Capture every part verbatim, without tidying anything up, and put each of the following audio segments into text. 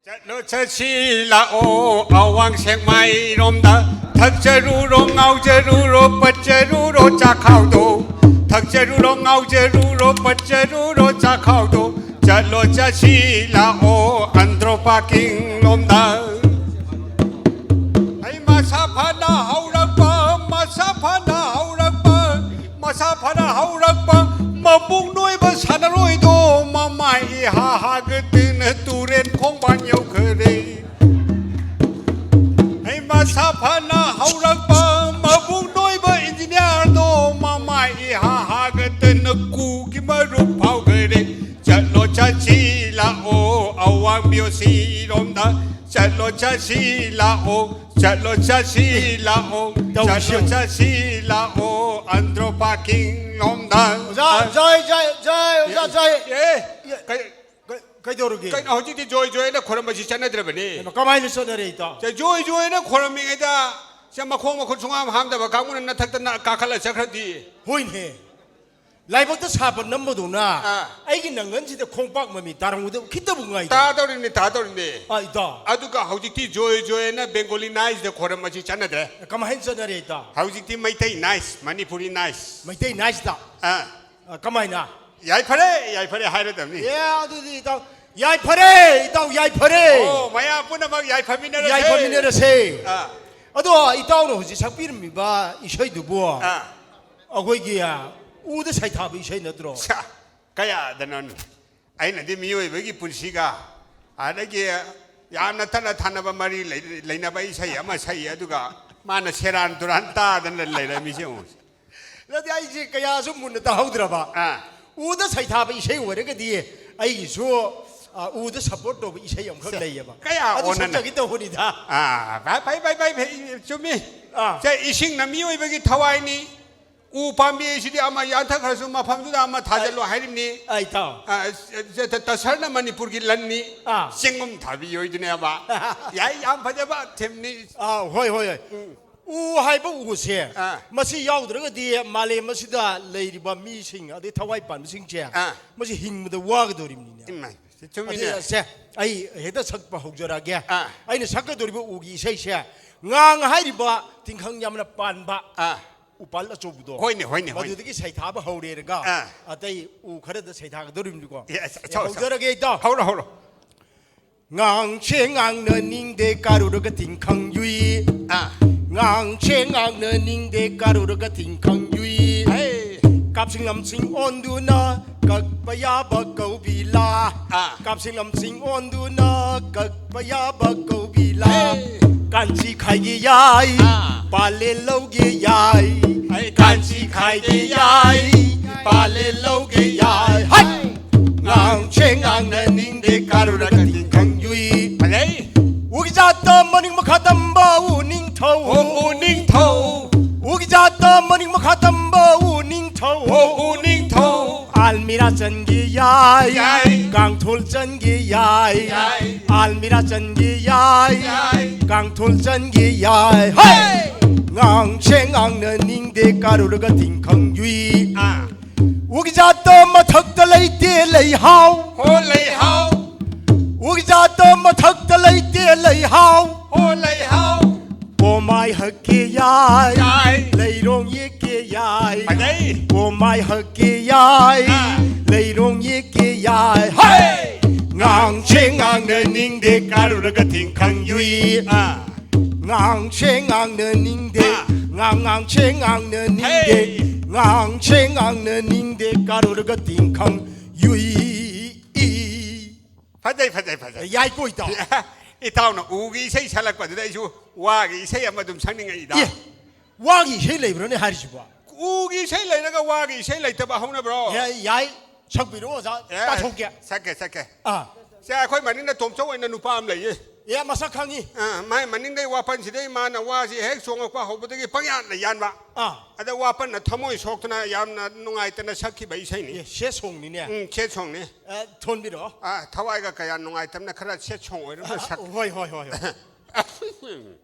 ꯆꯠꯂꯣ ꯆꯠꯁꯤ ꯂꯥꯛꯑꯣ ꯑꯋꯥꯡ ꯁꯦꯛꯃꯥꯏꯔꯣꯝꯗ, ꯊꯛꯆꯔꯨꯔꯣ ꯉꯥꯎꯖꯔꯨꯔꯣ ꯄꯠꯆꯔꯨꯔꯣ ꯆꯥꯛꯈꯥꯎꯗꯣ, ꯊꯛꯆꯔꯨꯔꯣ ꯉꯥꯎꯖꯔꯨꯔꯣ ꯄꯠꯆꯔꯨꯔꯣ ꯆꯥꯛꯈꯥꯎꯗꯣ, ꯆꯠꯂꯣ ꯆꯠꯁꯤ ꯂꯥꯛꯑꯣ ꯑꯟꯗ꯭ꯔꯣ ꯄꯥꯔꯀꯤꯡ ꯂꯣꯝꯗ꯫ ꯑꯩ ꯃꯁꯥ ꯐꯅ ꯍꯧꯔꯛꯄ, ꯃꯁꯥ ꯐꯅ ꯍꯧꯔꯛꯄ, ꯃꯁꯥ ꯐꯅ ꯍꯧꯔꯛꯄ ꯃꯕꯨꯛ ꯅꯣꯏꯕ ꯁꯥꯟꯅꯔꯣꯏꯗꯣ ꯃꯃꯥꯏ ꯏꯍꯥ ꯍꯥꯒꯠꯇꯅ ꯇꯨꯔꯦꯟ ꯈꯣꯡꯕꯥꯟ ꯌꯧꯈꯔꯦ꯫ ꯑꯩ ꯃꯁꯥ ꯐꯅ ꯍꯧꯔꯛꯄ ꯃꯕꯨꯛ ꯅꯣꯏꯕ ꯏꯟꯖꯤꯅꯤꯌꯥꯔꯗꯣ ꯃꯃꯥꯏ ꯏꯍꯥ ꯍꯥꯒꯠꯇꯅ ꯀꯨꯒꯤ ꯃꯔꯨꯞ ꯐꯥꯎꯈꯔꯦ꯫ ꯆꯠꯂꯣ ꯆꯠꯁꯤ ꯂꯥꯛꯑꯣ ꯑꯋꯥꯡ ꯕꯤ ꯑꯣ ꯁꯤꯔꯣꯝꯗ꯫ ꯆꯠꯂꯣ ꯆꯠꯁꯤ ꯂꯥꯛꯑꯣ, ꯆꯠꯂꯣ ꯆꯠꯁꯤ ꯂꯥꯛꯑꯣ, ꯇꯧꯁꯤ꯫ ꯆꯠꯂꯣ ꯆꯠꯁꯤ ꯂꯥꯛꯑꯣ ꯑꯟꯗ꯭ꯔꯣ ꯄꯥꯔꯀꯤꯡ ꯂꯣꯝꯗ꯫ ꯑꯣꯖꯥ, ꯖꯣꯏ, ꯖꯣꯏ, ꯖꯣꯏ, ꯑꯣꯖꯥ, ꯖꯣꯏ꯫ ꯑꯦ, ꯏꯌꯦ꯫ ꯀꯩ-, ꯀꯩ-, ꯀꯩꯗꯧꯔꯒꯦ? ꯀꯩꯅꯣ ꯍꯧꯖꯤꯛꯇꯤ ꯖꯣꯏ ꯖꯣꯏꯅ ꯈꯣꯏꯔꯝꯕꯁꯤ ꯆꯠꯅꯗ꯭ꯔꯕꯅꯤ꯫ ꯀꯩꯅꯣ, ꯀꯃꯥꯏꯅ ꯆꯠꯅꯔꯦ, ꯏꯇꯥꯎ? ꯁꯦ, ꯖꯣꯏ ꯖꯣꯏꯅ ꯈꯣꯏꯔꯝꯃꯤꯉꯩꯗ ꯁꯦ ꯃꯈꯣꯡ ꯃꯈꯨꯠ ꯁꯨꯡꯍꯥꯝ ꯍꯥꯝꯗꯕ ꯀꯥꯡꯕꯨꯅ ꯅꯊꯛꯇ ꯅ-, ꯀꯥꯈꯠꯂ ꯆꯠꯈ꯭ꯔꯗꯤ꯫ ꯍꯣꯏꯅꯦ꯫ ꯂꯥꯏꯕꯛꯇ ꯁꯥꯄ ꯅꯝꯕꯗꯧꯅ ꯑꯥ꯫ ꯑꯩꯒꯤ ꯅꯪꯒꯟꯁꯤꯗ ꯈꯣꯡꯄꯥꯛ ꯃꯃꯤ ꯇꯥꯔꯝꯒꯗꯕ ꯈꯤꯇꯕꯨ ꯉꯥꯏꯗ꯫ ꯇꯥꯗꯧꯔꯤꯕꯅꯤ, ꯇꯥꯗꯧꯔꯤꯕꯅꯤ꯫ ꯑꯥ, ꯏꯇꯥꯎ꯫ ꯑꯗꯨꯒ ꯍꯧꯖꯤꯛꯇꯤ ꯖꯣꯏ ꯖꯣꯏꯅ ꯕꯦꯡꯒꯣꯂꯤ ꯅꯥꯏꯁꯇ ꯈꯣꯏꯔꯝꯕꯁꯤ ꯆꯠꯅꯗ꯭ꯔꯦ꯫ ꯀꯃꯥꯏꯅ ꯆꯠꯅꯔꯦ, ꯏꯇꯥꯎ? ꯍꯧꯖꯤꯛꯇꯤ ꯃꯩꯇꯩ ꯅꯥꯏꯁ, ꯃꯅꯤꯄꯨꯔꯤ ꯅꯥꯏꯁ꯫ ꯃꯩꯇꯩ ꯅꯥꯏꯁꯇ? ꯑꯥ꯫ ꯑ, ꯀꯃꯥꯏꯅ? ꯌꯥꯏꯐꯔꯦ, ꯌꯥꯏꯐꯔꯦ ꯍꯥꯏꯔꯗꯕꯅꯤ꯫ ꯑꯦ, ꯑꯗꯨꯗꯤ ꯏꯇꯥꯎ, ꯌꯥꯏꯐꯔꯦ, ꯏꯇꯥꯎ, ꯌꯥꯏꯐꯔꯦ꯫ ꯑꯣ, ꯃꯌꯥꯝ ꯄꯨꯝꯅꯃꯛ ꯌꯥꯏꯐꯃꯤꯟꯅꯔꯁꯦ꯫ ꯌꯥꯏꯐꯃꯤꯟꯅꯔꯁꯦ꯫ ꯑꯥ꯫ ꯑꯗꯣ ꯏꯇꯥꯎꯅ ꯍꯧꯖꯤꯛ ꯁꯛꯄꯤꯔꯝꯃꯤꯕ ꯏꯁꯩꯗꯨꯕꯨ ꯑꯥ꯫ ꯑꯩꯈꯣꯏꯒꯤ, ꯑ, ꯎꯗ ꯁꯩꯊꯥꯕ ꯏꯁꯩ ꯅꯠꯇ꯭ꯔꯣ? ꯁꯥ, ꯀꯌꯥꯗꯅꯣ ꯑꯩꯅꯗꯤ ꯃꯤꯑꯣꯏꯕꯒꯤ ꯄꯨꯟꯁꯤꯒ ꯑꯗꯒꯤ ꯌꯥꯝꯅ ꯇꯠꯅ ꯊꯥꯅꯕ ꯃꯔꯤ ꯂꯩ-, ꯂꯩꯅꯕ ꯏꯁꯩ ꯑꯃ ꯁꯛꯏ, ꯑꯗꯨꯒ ꯃꯥꯅ ꯁꯦꯔꯥꯟ ꯇꯨꯔꯥꯟ ꯇꯥꯗꯅ ꯂꯩꯔꯝꯃꯤꯁꯦ ꯌꯦꯡꯉꯨ꯫ ꯑꯗꯨꯗꯤ ꯑꯩꯁꯦ ꯀꯌꯥꯁꯨ ꯃꯨꯟꯅ ꯇꯥꯍꯧꯗ꯭ꯔꯕ꯫ ꯑꯥ꯫ ꯎꯗ ꯁꯩꯊꯥꯕ ꯏꯁꯩ ꯑꯣꯏꯔꯒꯗꯤ ꯑꯩꯒꯤꯁꯨ, ꯑ, ꯎꯗ ꯁꯞꯄꯣꯔꯠ ꯇꯧꯕ ꯏꯁꯩ ꯑꯃꯈꯛ ꯁꯦ, ꯂꯩꯌꯦꯕ꯫ ꯀꯌꯥ ꯑꯗꯨ ꯑꯣꯟꯅꯅ-, ꯁꯛꯆꯒꯦ ꯇꯧꯕꯅꯤꯗ꯫ ꯑꯥ, ꯐꯩ, ꯐꯩ, ꯐꯩ, ꯐꯩ, ꯐꯩ, ꯆꯨꯝꯃꯤ꯫ ꯑꯥ꯫ ꯁꯦ, ꯏꯁꯤꯡꯅ ꯃꯤꯑꯣꯏꯕꯒꯤ ꯊꯋꯥꯏꯅꯤ꯫ ꯎ ꯄꯥꯝꯕꯤ ꯍꯥꯏꯁꯤꯗꯤ ꯑꯃ ꯌꯥꯟꯊꯈ꯭ꯔꯁꯨ ꯃꯐꯝꯗꯨꯗ ꯑꯃ ꯊꯥꯖꯤꯜꯂꯣ ꯍꯥꯏꯔꯤꯕꯅꯤ꯫ ꯑꯥ, ꯏꯇꯥꯎ꯫ ꯑ, ꯁꯦ, ꯇ-, ꯇꯁꯔꯅ ꯃꯅꯤꯄꯨꯔꯒꯤ ꯂꯟꯅꯤ꯫ ꯑꯥ꯫ ꯆꯦꯡꯒꯨꯝ ꯊꯥꯕꯤ ꯑꯣꯏꯗꯣꯏꯅꯦꯕ꯫ ꯌꯥꯏ, ꯌꯥꯝ ꯐꯖꯕ ꯊꯤꯝꯅꯤ꯫ ꯑꯥ, ꯍꯣꯏ, ꯍꯣꯏ, ꯍꯣꯏ꯫ ꯎꯝ꯫ ꯎ ꯍꯥꯏꯕ ꯎꯁꯦ, ꯑꯥ꯫ ꯃꯁꯤ ꯌꯥꯎꯗ꯭ꯔꯒꯗꯤ ꯃꯥꯂꯦꯝ ꯑꯁꯤꯗ ꯂꯩꯔꯤꯕ ꯃꯤꯁꯤꯡ, ꯑꯗꯩ ꯊꯋꯥꯏ ꯄꯥꯟꯕꯁꯤꯡꯁꯦ, ꯑꯥ꯫ ꯃꯁꯤ ꯍꯤꯡꯕꯗ ꯋꯥꯒꯗꯧꯔꯤꯕꯅꯤꯅꯦ꯫ ꯏꯃꯥꯏ꯫ ꯁꯤ ꯆꯨꯝꯃꯤꯅꯦ꯫ ꯑꯗꯨ ꯁꯦ, ꯑꯩ ꯍꯦꯛꯇ ꯁꯛꯄ ꯍꯧꯖꯔꯛꯑꯒꯦ꯫ ꯑꯥ꯫ ꯑꯩꯅ ꯁꯛꯀꯗꯧꯔꯤꯕ ꯎꯒꯤ ꯏꯁꯩꯁꯦ, ꯉꯥꯡ ꯍꯥꯏꯔꯤꯕ ꯇꯤꯡꯈꯪ ꯌꯥꯝꯅ ꯄꯥꯟꯕ ꯑꯥ꯫ ꯎꯄꯥꯜ ꯑꯆꯧꯕꯗꯣ, ꯍꯣꯏꯅꯦ, ꯍꯣꯏꯅꯦ, ꯍꯣꯏꯅꯦ꯫ ꯃꯗꯨꯗꯒꯤ ꯁꯩꯊꯥꯕ ꯍꯧꯔꯦꯔꯒ ꯑꯥ꯫ ꯑꯇꯩ ꯎ ꯈꯔꯗ ꯁꯩꯊꯥꯒꯗꯧꯔꯤꯕꯅꯤꯀꯣ꯫ ꯑꯦ, ꯑꯁ, ꯑꯦ, ꯑꯆꯧ, ꯑꯆꯧ꯫ ꯍꯧꯖꯔꯒꯦ, ꯏꯇꯥꯎ꯫ ꯍꯧꯔꯣ, ꯍꯧꯔꯣ꯫ ꯉꯥꯡꯁꯦ ꯉꯥꯡꯅꯅꯤꯡꯗꯦ ꯀꯥꯔꯨꯔꯒ ꯇꯤꯡꯈꯪ ꯌꯨꯏ꯫ ꯑꯥ꯫ ꯉꯥꯡꯁꯦ ꯉꯥꯡꯅꯅꯤꯡꯗꯦ ꯀꯥꯔꯨꯔꯒ ꯇꯤꯡꯈꯪ ꯌꯨꯏ꯫ ꯍꯦ꯫ ꯀꯥꯞꯁꯤꯡ ꯂꯝꯁꯤꯡ ꯑꯣꯟꯗꯨꯅ ꯀꯛꯄ ꯌꯥꯕ ꯀꯧꯕꯤꯂꯥ꯫ ꯑꯥ꯫ ꯀꯥꯞꯁꯤꯡ ꯂꯝꯁꯤꯡ ꯑꯣꯟꯗꯨꯅ ꯀꯛꯄ ꯌꯥꯕ ꯀꯧꯕꯤꯂꯥ꯫ ꯍꯦ꯫ ꯀꯥꯟꯆꯤ ꯈꯥꯏꯒꯦ ꯌꯥꯏ, ꯑꯥ꯫ ꯄꯥꯂꯦ ꯂꯧꯒꯦ ꯌꯥꯏ꯫ ꯍꯦ, ꯀꯥꯟꯆꯤ ꯈꯥꯏꯒꯦ ꯌꯥꯏ, ꯄꯥꯂꯦ ꯂꯧꯒꯦ ꯌꯥꯏ꯫ ꯍꯩ! ꯉꯥꯡꯁꯦ ꯉꯥꯡꯅꯅꯤꯡꯗꯦ ꯀꯥꯔꯨꯔꯒ ꯇꯤꯡꯈꯪ ꯌꯨꯏ꯫ ꯐꯖꯩ꯫ ꯎꯒꯤ ꯖꯥꯠꯇ ꯃꯅꯤꯡ ꯃꯈꯥ ꯇꯝꯕ ꯎ ꯅꯤꯡꯊꯧ꯫ ꯑꯣ, ꯎ ꯅꯤꯡꯊꯧ꯫ ꯎꯒꯤ ꯖꯥꯠꯇ ꯃꯅꯤꯡ ꯃꯈꯥ ꯇꯝꯕ ꯎ ꯅꯤꯡꯊꯧ꯫ ꯑꯣ, ꯎ ꯅꯤꯡꯊꯧ꯫ ꯑꯜꯃꯤꯔꯥ ꯆꯟꯒꯦ ꯌꯥꯏ꯫ ꯌꯥꯏ꯫ ꯀꯥꯡꯊꯣꯜ ꯆꯟꯒꯦ ꯌꯥꯏ꯫ ꯌꯥꯏ꯫ ꯑꯜꯃꯤꯔꯥ ꯆꯟꯒꯦ ꯌꯥꯏ꯫ ꯌꯥꯏ꯫ ꯀꯥꯡꯊꯣꯜ ꯆꯟꯒꯦ ꯌꯥꯏ꯫ ꯍꯦ! ꯉꯥꯡꯁꯦ ꯉꯥꯡꯅꯅꯤꯡꯗꯦ ꯀꯥꯔꯨꯔꯒ ꯇꯤꯡꯈꯪ ꯌꯨꯏ꯫ ꯑꯥ꯫ ꯎꯒꯤ ꯖꯥꯠꯇ ꯃꯊꯛꯇ ꯂꯩꯇꯦ ꯂꯩꯍꯥꯎ꯫ ꯍꯣ ꯂꯩꯍꯥꯎ꯫ ꯎꯒꯤ ꯖꯥꯠꯇ ꯃꯊꯛꯇ ꯂꯩꯇꯦ ꯂꯩꯍꯥꯎ꯫ ꯍꯣ ꯂꯩꯍꯥꯎ꯫ ꯄꯣꯃꯥꯏ ꯍꯛꯀꯦ ꯌꯥꯏ꯫ ꯌꯥꯏ꯫ ꯂꯩꯔꯣꯡ ꯌꯦꯛꯀꯦ ꯌꯥꯏ꯫ ꯐꯖꯩ꯫ ꯄꯣꯃꯥꯏ ꯍꯛꯀꯦ ꯌꯥꯏ꯫ ꯑꯥ꯫ ꯂꯩꯔꯣꯡ ꯌꯦꯛꯀꯦ ꯌꯥꯏ꯫ ꯍꯦ! ꯉꯥꯡꯁꯦ ꯉꯥꯡꯅꯅꯤꯡꯗꯦ ꯀꯥꯔꯨꯔꯒ ꯇꯤꯡꯈꯪ ꯌꯨꯏ꯫ ꯑꯥ꯫ ꯉꯥꯡꯁꯦ ꯉꯥꯡꯅꯅꯤꯡꯗꯦ꯫ ꯑꯥ꯫ ꯉꯥꯡ ꯉꯥꯡꯁꯦ ꯉꯥꯡꯅꯅꯤꯡꯗꯦ꯫ ꯍꯦ! ꯉꯥꯡꯁꯦ ꯉꯥꯡꯅꯅꯤꯡꯗꯦ ꯀꯥꯔꯨꯔꯒ ꯇꯤꯡꯈꯪ ꯌꯨꯏ꯫ ꯐꯖꯩ, ꯐꯖꯩ, ꯐꯖꯩ꯫ ꯌꯥꯏꯀꯣ, ꯏꯇꯥꯎ? ꯏꯇꯥꯎꯅ ꯎꯒꯤ ꯏꯁꯩ ꯁꯛꯂꯛꯄꯗꯨꯗ ꯑꯩꯁꯨ ꯋꯥꯒꯤ ꯏꯁꯩ ꯑꯃ ꯑꯗꯨꯝ ꯁꯛꯅꯤꯡꯉꯛꯏꯗ꯫ ꯑꯦ, ꯋꯥꯒꯤ ꯏꯁꯩ ꯂꯩꯕ꯭ꯔꯣꯅꯦ ꯍꯥꯏꯔꯤꯁꯤꯕꯣ? ꯎꯒꯤ ꯏꯁꯩ ꯂꯩꯔꯒ ꯋꯥꯒꯤ ꯏꯁꯩ ꯂꯩꯇꯕ ꯍꯧꯅꯕ꯭ꯔꯣ? ꯑꯦ, ꯌꯥꯏ, ꯁꯛꯄꯤꯔꯣ, ꯑꯣꯖꯥ, ꯑꯦ, ꯇꯥꯊꯣꯛꯀꯦ꯫ ꯁꯛꯀꯦ, ꯁꯛꯀꯦ꯫ ꯑꯥ꯫ ꯁꯦ, ꯑꯩꯈꯣꯏ ꯃꯅꯤꯡꯗ ꯇꯣꯝꯆꯧ ꯑꯣꯏꯅ ꯅꯨꯄꯥ ꯑꯃ ꯂꯩꯌꯦ꯫ ꯑꯦ, ꯃꯁꯛ ꯈꯪꯉꯤ꯫ ꯑꯥ, ꯃꯥꯏ ꯃꯅꯤꯡꯗꯩ ꯋꯥꯄꯟꯁꯤꯗꯩ ꯃꯥꯅ ꯋꯥꯁꯤ ꯍꯦꯛ ꯆꯣꯡꯉꯛꯄ ꯍꯧꯕꯗꯒꯤ ꯄꯪꯌꯥꯟꯗ ꯌꯥꯟꯕ꯫ ꯑꯥ꯫ ꯑꯗ ꯋꯥꯄꯟꯅ ꯊꯃꯣꯏ ꯁꯣꯛꯇꯅ ꯌꯥꯝꯅ ꯅꯨꯡꯉꯥꯏꯇꯅ ꯁꯛꯈꯤꯕ ꯏꯁꯩꯅꯤ꯫ ꯑꯦ, ꯁꯦ ꯁꯣꯡꯅꯤꯅꯦ꯫ ꯎꯝ, ꯁꯦꯠ ꯁꯣꯡꯅꯤ꯫ ꯑꯦ, ꯊꯣꯟꯕꯤꯔꯣ꯫ ꯑꯥ, ꯊꯋꯥꯏꯒ ꯀꯌꯥ ꯅꯨꯡꯉꯥꯏꯇꯕꯅ ꯈꯔ ꯁꯦꯠ ꯁꯣꯡ ꯑꯣꯏꯔꯒ ꯁꯛ꯫ ꯍꯣꯏ, ꯍꯣꯏ, ꯍꯣꯏ, ꯍꯣꯏ꯫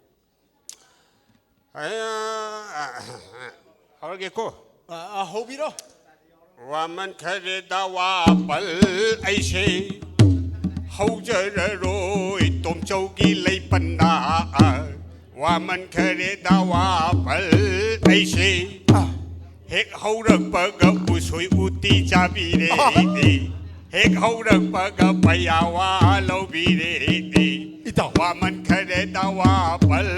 ꯍꯧꯔꯒꯦꯀꯣ꯫ ꯑ, ꯑ, ꯍꯧꯕꯤꯔꯣ꯫ ꯋꯥꯃꯟ ꯈꯔꯦꯗ ꯋꯥꯄꯜ ꯑꯩꯁꯦ, ꯍꯧꯖꯔꯔꯣꯏ ꯇꯣꯝꯆꯧꯒꯤ ꯂꯩꯄꯟꯗ꯫ ꯋꯥꯃꯟꯈꯔꯦꯗ ꯋꯥꯄꯜ ꯑꯩꯁꯦ꯫ ꯍꯦꯛ ꯍꯧꯔꯛꯄꯒ ꯎꯁꯣꯏ ꯎꯇꯤ ꯆꯥꯕꯤꯔꯦ꯫ ꯍꯦꯛ ꯍꯧꯔꯛꯄꯒ ꯄꯩꯌꯥꯋꯥ ꯂꯧꯕꯤꯔꯦ꯫ ꯏꯇꯥꯎ꯫ ꯋꯥꯃꯟꯈꯔꯦꯗ ꯋꯥꯄꯜ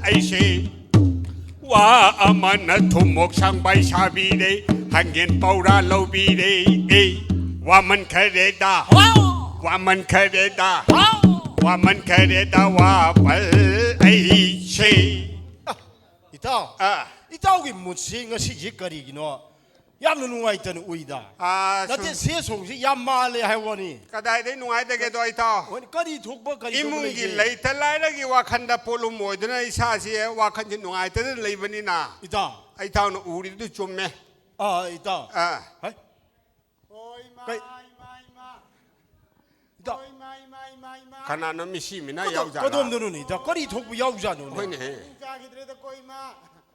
ꯑꯩꯁꯦ꯫ ꯋꯥ ꯑꯃꯅ ꯊꯨꯝꯃꯣꯛ ꯁꯪꯕꯥꯏ ꯁꯥꯕꯤꯔꯦ, ꯍꯪꯒꯦꯟ ꯄꯧꯔꯥ ꯂꯧꯕꯤꯔꯦ꯫ ꯑꯦ, ꯋꯥꯃꯟꯈꯔꯦꯗ꯫ ꯋꯥꯎ! ꯋꯥꯃꯟꯈꯔꯦꯗ꯫ ꯋꯥꯎ! ꯋꯥꯃꯟꯈꯔꯦꯗ ꯋꯥꯄꯜ ꯑꯩꯁꯦ꯫ ꯏꯇꯥꯎ, ꯑꯥ꯫ ꯏꯇꯥꯎꯒꯤ ꯃꯨꯠꯁꯤ ꯉꯁꯤꯁꯤ ꯀꯔꯤꯒꯤꯅꯣ? ꯌꯥꯝꯅ ꯅꯨꯡꯉꯥꯏꯇꯅ ꯎꯏꯗ꯫ ꯑꯥ, ꯅꯠꯇꯦ, ꯁꯨꯝ ꯁꯦ ꯁꯣꯡꯁꯤ ꯌꯥꯝ ꯃꯥꯜꯂꯦ ꯍꯥꯏꯕ ꯋꯥꯅꯤ꯫ ꯀꯗꯥꯏꯗꯩ ꯅꯨꯡꯉꯥꯏꯗꯒꯦꯗꯣ, ꯏꯇꯥꯎ? ꯍꯣꯏ, ꯀꯔꯤ ꯊꯣꯛꯄ, ꯀꯔꯤ ꯊꯣꯛꯄ ꯏꯃꯨꯡꯒꯤ ꯂꯩꯒꯦ? ꯂꯩꯇ ꯂꯥꯏꯔꯒꯤ ꯋꯥꯈꯟꯗ ꯄꯣꯠꯂꯨꯝ ꯑꯣꯏꯗꯨꯅ ꯏꯁꯥꯁꯦ ꯋꯥꯈꯟꯁꯦ ꯅꯨꯡꯉꯥꯏꯇꯗꯅ ꯂꯩꯕꯅꯤꯅ꯫ ꯏꯇꯥꯎ꯫ ꯏꯇꯥꯎꯅ ꯎꯔꯤꯗꯨ ꯆꯨꯝꯃꯦ꯫ ꯑꯥ, ꯏꯇꯥꯎ꯫ ꯑꯥ꯫ ꯍꯩ꯫ ꯍꯣꯏ, ꯏꯃꯥ, ꯀꯩ? ꯏꯃꯥ, ꯏꯃꯥ꯫ ꯏꯇꯥꯎ꯫ ꯍꯣꯏ, ꯏꯃꯥ, ꯏꯃꯥ, ꯏꯃꯥ, ꯏꯃꯥ꯫ ꯀꯅꯥꯅꯣ ꯃꯤꯁꯤ ꯃꯤꯅꯥ ꯀꯗꯣꯝ-, ꯌꯥꯎꯖꯥꯠꯅꯣ? ꯀꯗꯣꯝꯗꯅꯣꯅꯦ, ꯏꯇꯥꯎ? ꯀꯔꯤ ꯊꯣꯛꯄ ꯌꯥꯎꯖꯥꯠꯅꯣꯅꯦ? ꯍꯣꯏꯅꯦ꯫ ꯆꯥꯈꯤꯗ꯭ꯔꯦꯗ ꯀꯣ, ꯏꯃꯥ꯫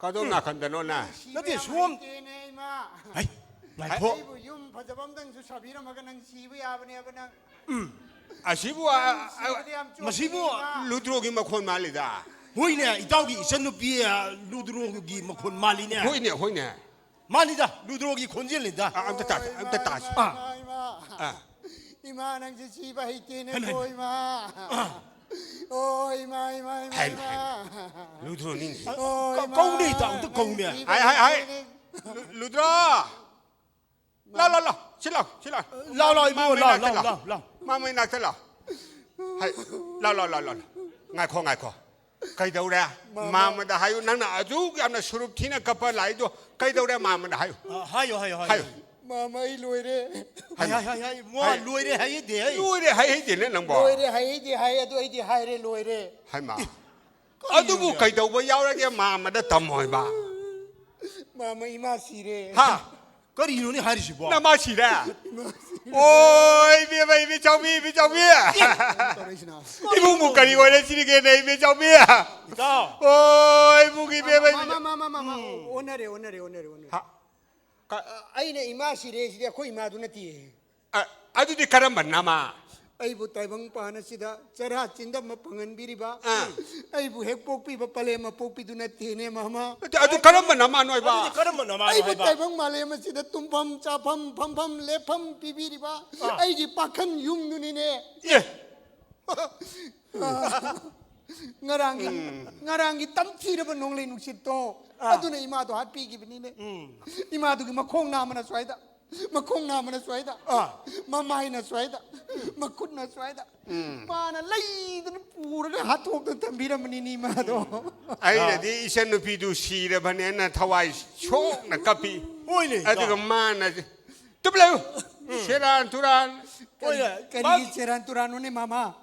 ꯀꯗꯣꯝ ꯅꯥꯀꯟꯗꯅꯣꯅꯦ? ꯅꯨꯡꯁꯤꯕ ꯅꯠꯇꯦ, ꯌꯥꯝ ꯁꯣꯝ-, ꯍꯩꯇꯦꯅꯦ, ꯏꯃꯥ꯫ ꯍꯩ, ꯉꯥꯏꯈꯣ꯫ ꯑꯩꯕꯨ ꯌꯨꯝ ꯐꯖꯕ ꯑꯝꯇꯪꯁꯨ ꯁꯥꯕꯤꯔꯝꯃꯒ ꯅꯪ ꯁꯤꯕ ꯌꯥꯕꯅꯦꯕ ꯅꯪ꯫ ꯎꯝ꯫ ꯑꯁꯤꯕꯨ, ꯑ, ꯑ, ꯅꯨꯡꯁꯤꯕꯗꯤ ꯌꯥꯝ ꯆꯣꯞꯄꯤꯅꯦ, ꯃꯁꯤꯕꯨ ꯏꯃꯥ꯫ ꯂꯨꯗ꯭ꯔꯣꯒꯤ ꯃꯈꯣꯟ ꯃꯥꯜꯂꯤꯗ꯫ ꯍꯣꯏꯅꯦ, ꯏꯇꯥꯎꯒꯤ ꯏꯆꯟꯅꯨꯄꯤ, ꯑ, ꯂꯨꯗ꯭ꯔꯣꯒꯤ ꯃꯈꯣꯟ ꯃꯥꯜꯂꯤꯅꯦ꯫ ꯍꯣꯏꯅꯦ, ꯍꯣꯏꯅꯦ꯫ ꯃꯥꯅꯤꯗ, ꯂꯨꯗ꯭ꯔꯣꯒꯤ ꯈꯣꯟꯖꯦꯜꯅꯤꯗ꯫ ꯑ, ꯑꯝꯇ ꯇꯥꯁꯤ, ꯑꯝꯇ ꯇꯥꯁꯤ꯫ ꯏꯃꯥ, ꯏꯃꯥ, ꯏꯃꯥ꯫ ꯑꯥ꯫ ꯏꯃꯥ, ꯅꯪꯁꯦ ꯁꯤꯕ ꯍꯩꯇꯦꯅꯦ ꯍꯩꯃ, ꯀꯣ, ꯍꯩꯃ꯫ ꯏꯃꯥ꯫ ꯑꯥ꯫ ꯑꯣ, ꯏꯃꯥ, ꯏꯃꯥ, ꯏꯃꯥ, ꯍꯩꯃ, ꯏꯃꯥ꯫ ꯍꯩꯃ꯫ ꯂꯨꯗ꯭ꯔꯣꯅꯤꯅꯦ꯫ ꯑꯣ, ꯀ-, ꯏꯃꯥ, ꯀꯧꯅꯦ, ꯏꯇꯥꯎ, ꯑꯝꯇ ꯅꯪ ꯀꯧꯅꯦ꯫ ꯁꯤꯕ ꯍꯥꯏ, ꯍꯥꯏ, ꯍꯥꯏ꯫ ꯍꯩꯇꯦꯅꯦ꯫ ꯂꯨ-, ꯂꯨꯗ꯭ꯔꯣ! ꯂꯥꯎ, ꯂꯥꯎ, ꯂꯥꯎ꯫ ꯁꯤ ꯂꯥꯎ, ꯁꯤ ꯂꯥꯎ꯫ ꯂꯥꯎ, ꯂꯥꯎ, ꯏꯕꯨꯡꯉꯣ, ꯃꯥꯃꯩ ꯂꯥꯎ, ꯅꯥꯛꯇ ꯂꯥꯎ, ꯂꯥꯎ꯫ ꯂꯥꯎ, ꯂꯥꯎ꯫ ꯃꯥꯃꯩ ꯅꯥꯛꯇ ꯂꯥꯎ꯫ ꯍꯥꯏ, ꯂꯥꯎ, ꯂꯥꯎ, ꯂꯥꯎ, ꯂꯥꯎ, ꯂꯥꯎ꯫ ꯉꯥꯏꯈꯣ, ꯉꯥꯏꯈꯣ꯫ ꯀꯩꯗꯧꯔꯦ? ꯃꯥꯃ꯫ ꯃꯥꯃꯗ ꯍꯥꯏꯌꯨ, ꯅꯪꯅ ꯑꯗꯨꯛ ꯌꯥꯝꯅ ꯁꯨꯔꯨꯞ ꯊꯤꯅ ꯀꯞꯄ ꯂꯥꯛꯏꯗꯣ ꯀꯩꯗꯧꯔꯦ ꯃꯥꯃꯗ ꯍꯥꯏꯌꯨ꯫ ꯑ, ꯍꯥꯏꯌꯨ, ꯍꯥꯏꯌꯨ, ꯍꯥꯏꯌꯨ꯫ ꯍꯥꯏꯌꯨ꯫ ꯃꯥꯃ, ꯑꯩ ꯂꯣꯏꯔꯦ꯫ ꯍꯥꯏ, ꯍꯥꯏ, ꯍꯥꯏ, ꯍꯥꯏ, ꯃꯥ ꯍꯥꯏ꯫ ꯂꯣꯏꯔꯦ ꯍꯥꯏꯍꯩꯗꯦ, ꯍꯩ꯫ ꯂꯣꯏꯔꯦ ꯍꯥꯏꯍꯩꯗꯦꯅꯦ ꯅꯪꯕꯣ꯫ ꯂꯣꯏꯔꯦ ꯍꯥꯏꯍꯩꯗꯦ ꯍꯥꯏ, ꯑꯗꯨ ꯑꯩꯗꯤ ꯍꯥꯏꯔꯦ, ꯂꯣꯏꯔꯦ꯫ ꯍꯩꯃꯥ꯫ ꯏ, ꯑꯗꯨꯕꯨ ꯀꯔꯤꯅꯣꯅꯦ? ꯀꯩꯗꯧꯕ ꯌꯥꯎꯔꯒꯦ ꯃꯥꯃꯗ ꯇꯝꯃꯣꯏꯕ? ꯃꯥꯃ, ꯏꯃꯥ ꯁꯤꯔꯦ꯫ ꯍꯥ? ꯀꯔꯤꯅꯣꯅꯦ ꯍꯥꯏꯔꯤꯁꯤꯕꯣ? ꯅꯃꯥ ꯁꯤꯔꯦ? ꯏꯃꯥ ꯁꯤꯔꯦ꯫ ꯑꯣ, ꯏꯕꯦꯝꯃ, ꯏꯕꯦꯆꯧꯕꯤ, ꯏꯕꯦꯆꯧꯕꯤ꯫ ꯇꯧꯔꯛꯏꯁꯤꯅ? ꯏꯕꯨꯡꯕꯨ ꯀꯔꯤ ꯑꯣꯏꯔꯦ ꯁꯤꯔꯤꯒꯦꯅꯦ, ꯏꯕꯦꯆꯧꯕꯤ? ꯏꯇꯥꯎ꯫ ꯑꯣ, ꯏꯕꯨꯡ, ꯏꯕꯦꯝꯃ, ꯃꯥ, ꯏꯕꯦꯆꯧ-, ꯃꯥ, ꯃꯥ, ꯃꯥ, ꯃꯥ, ꯃꯥ, ꯎꯝ꯫ ꯑꯣꯟꯅꯔꯦ, ꯑꯣꯟꯅꯔꯦ, ꯑꯣꯟꯅꯔꯦ, ꯑꯣꯟꯅꯔꯦ꯫ ꯍꯥ? ꯀ-, ꯑ, ꯑꯩꯅ ꯏꯃꯥ ꯁꯤꯔꯦ ꯁꯤꯗꯤ ꯑꯩꯈꯣꯏ ꯏꯃꯥꯗꯨ ꯅꯠꯇꯦ꯫ ꯑ, ꯑꯗꯨꯗꯤ ꯀꯔꯝꯕ ꯅꯃꯥ? ꯑꯩꯕꯨ ꯇꯥꯏꯕꯪ ꯄꯥꯟ ꯑꯁꯤꯗ ꯆꯔꯥ ꯆꯤꯟꯗꯝ ꯑꯃ ꯐꯪꯍꯟꯕꯤꯔꯤꯕ, ꯑꯥ꯫ ꯑꯩꯕꯨ ꯍꯦꯛ ꯄꯣꯛꯄꯤꯕ ꯄꯂꯦꯝ ꯑꯄꯣꯛꯄꯤꯗꯨ ꯅꯠꯇꯦꯅꯦ ꯃꯃꯥ꯫ ꯑꯗꯨ, ꯑꯗꯨ ꯀꯔꯝꯕ ꯅꯃꯥꯅꯣ ꯍꯥꯏꯕ? ꯑꯗꯨꯗꯤ ꯀꯔꯝꯕ ꯅꯃꯥꯅꯣ ꯑꯩꯕꯨ ꯍꯥꯏꯕ? ꯇꯥꯏꯕꯪ ꯃꯥꯂꯦꯝ ꯑꯁꯤꯗ ꯇꯨꯝꯐꯝ ꯆꯥꯐꯝ ꯐꯝꯐꯝ ꯂꯦꯞꯐꯝ ꯄꯤꯕꯤꯔꯤꯕ ꯑꯥ꯫ ꯑꯩꯒꯤ ꯄꯥꯈꯟ ꯌꯨꯝꯗꯨꯅꯤꯅꯦ꯫ ꯑꯦ, ꯉꯔꯥꯡꯒꯤ ꯉꯔꯥꯡꯒꯤ ꯇꯝꯊꯤꯔꯕ ꯅꯣꯡꯂꯩ ꯅꯨꯡꯁꯤꯠꯇꯣ, ꯑꯗꯨꯅ ꯏꯃꯥꯗꯣ ꯍꯥꯠꯄꯤꯈꯤꯕꯅꯤꯅꯦ꯫ ꯏꯃꯥꯗꯨꯒꯤ ꯃꯈꯣꯡ ꯅꯥꯝꯃꯅ ꯁ꯭ꯋꯥꯏꯗ, ꯃꯈꯣꯡ ꯅꯥꯝꯃꯅ ꯁ꯭ꯋꯥꯏꯗ, ꯑꯥ꯫ ꯃꯃꯥꯏꯅ ꯁ꯭ꯋꯥꯏꯗ, ꯃꯈꯨꯠꯅ ꯁ꯭ꯋꯥꯏꯗ, ꯃꯥꯅ ꯂꯩꯗꯅ ꯄꯨꯔꯒ ꯍꯥꯠꯇꯣꯛꯇꯅ ꯊꯝꯕꯤꯔꯝꯕꯅꯤꯅꯦ ꯏꯃꯥꯗꯣ꯫ ꯑꯩꯅꯗꯤ ꯏꯆꯟꯅꯨꯄꯤꯗꯨ ꯁꯤꯔꯕꯅꯦꯅ ꯊꯋꯥꯏ ꯁꯣꯛꯅ ꯀꯞꯄꯤ꯫ ꯍꯣꯏꯅꯦ, ꯑꯗꯨꯒ ꯏꯇꯥꯎ꯫ ꯃꯥꯅ, ꯇꯨꯞꯂꯦ, ꯁꯦꯔꯥꯟ ꯇꯨꯔꯥꯟ꯫ ꯍꯣꯏꯅꯦ, ꯀꯔꯤꯒꯤ ꯆꯦꯔꯥꯟ ꯇꯨꯔꯥꯟꯅꯣꯅꯦ ꯃꯃꯥ?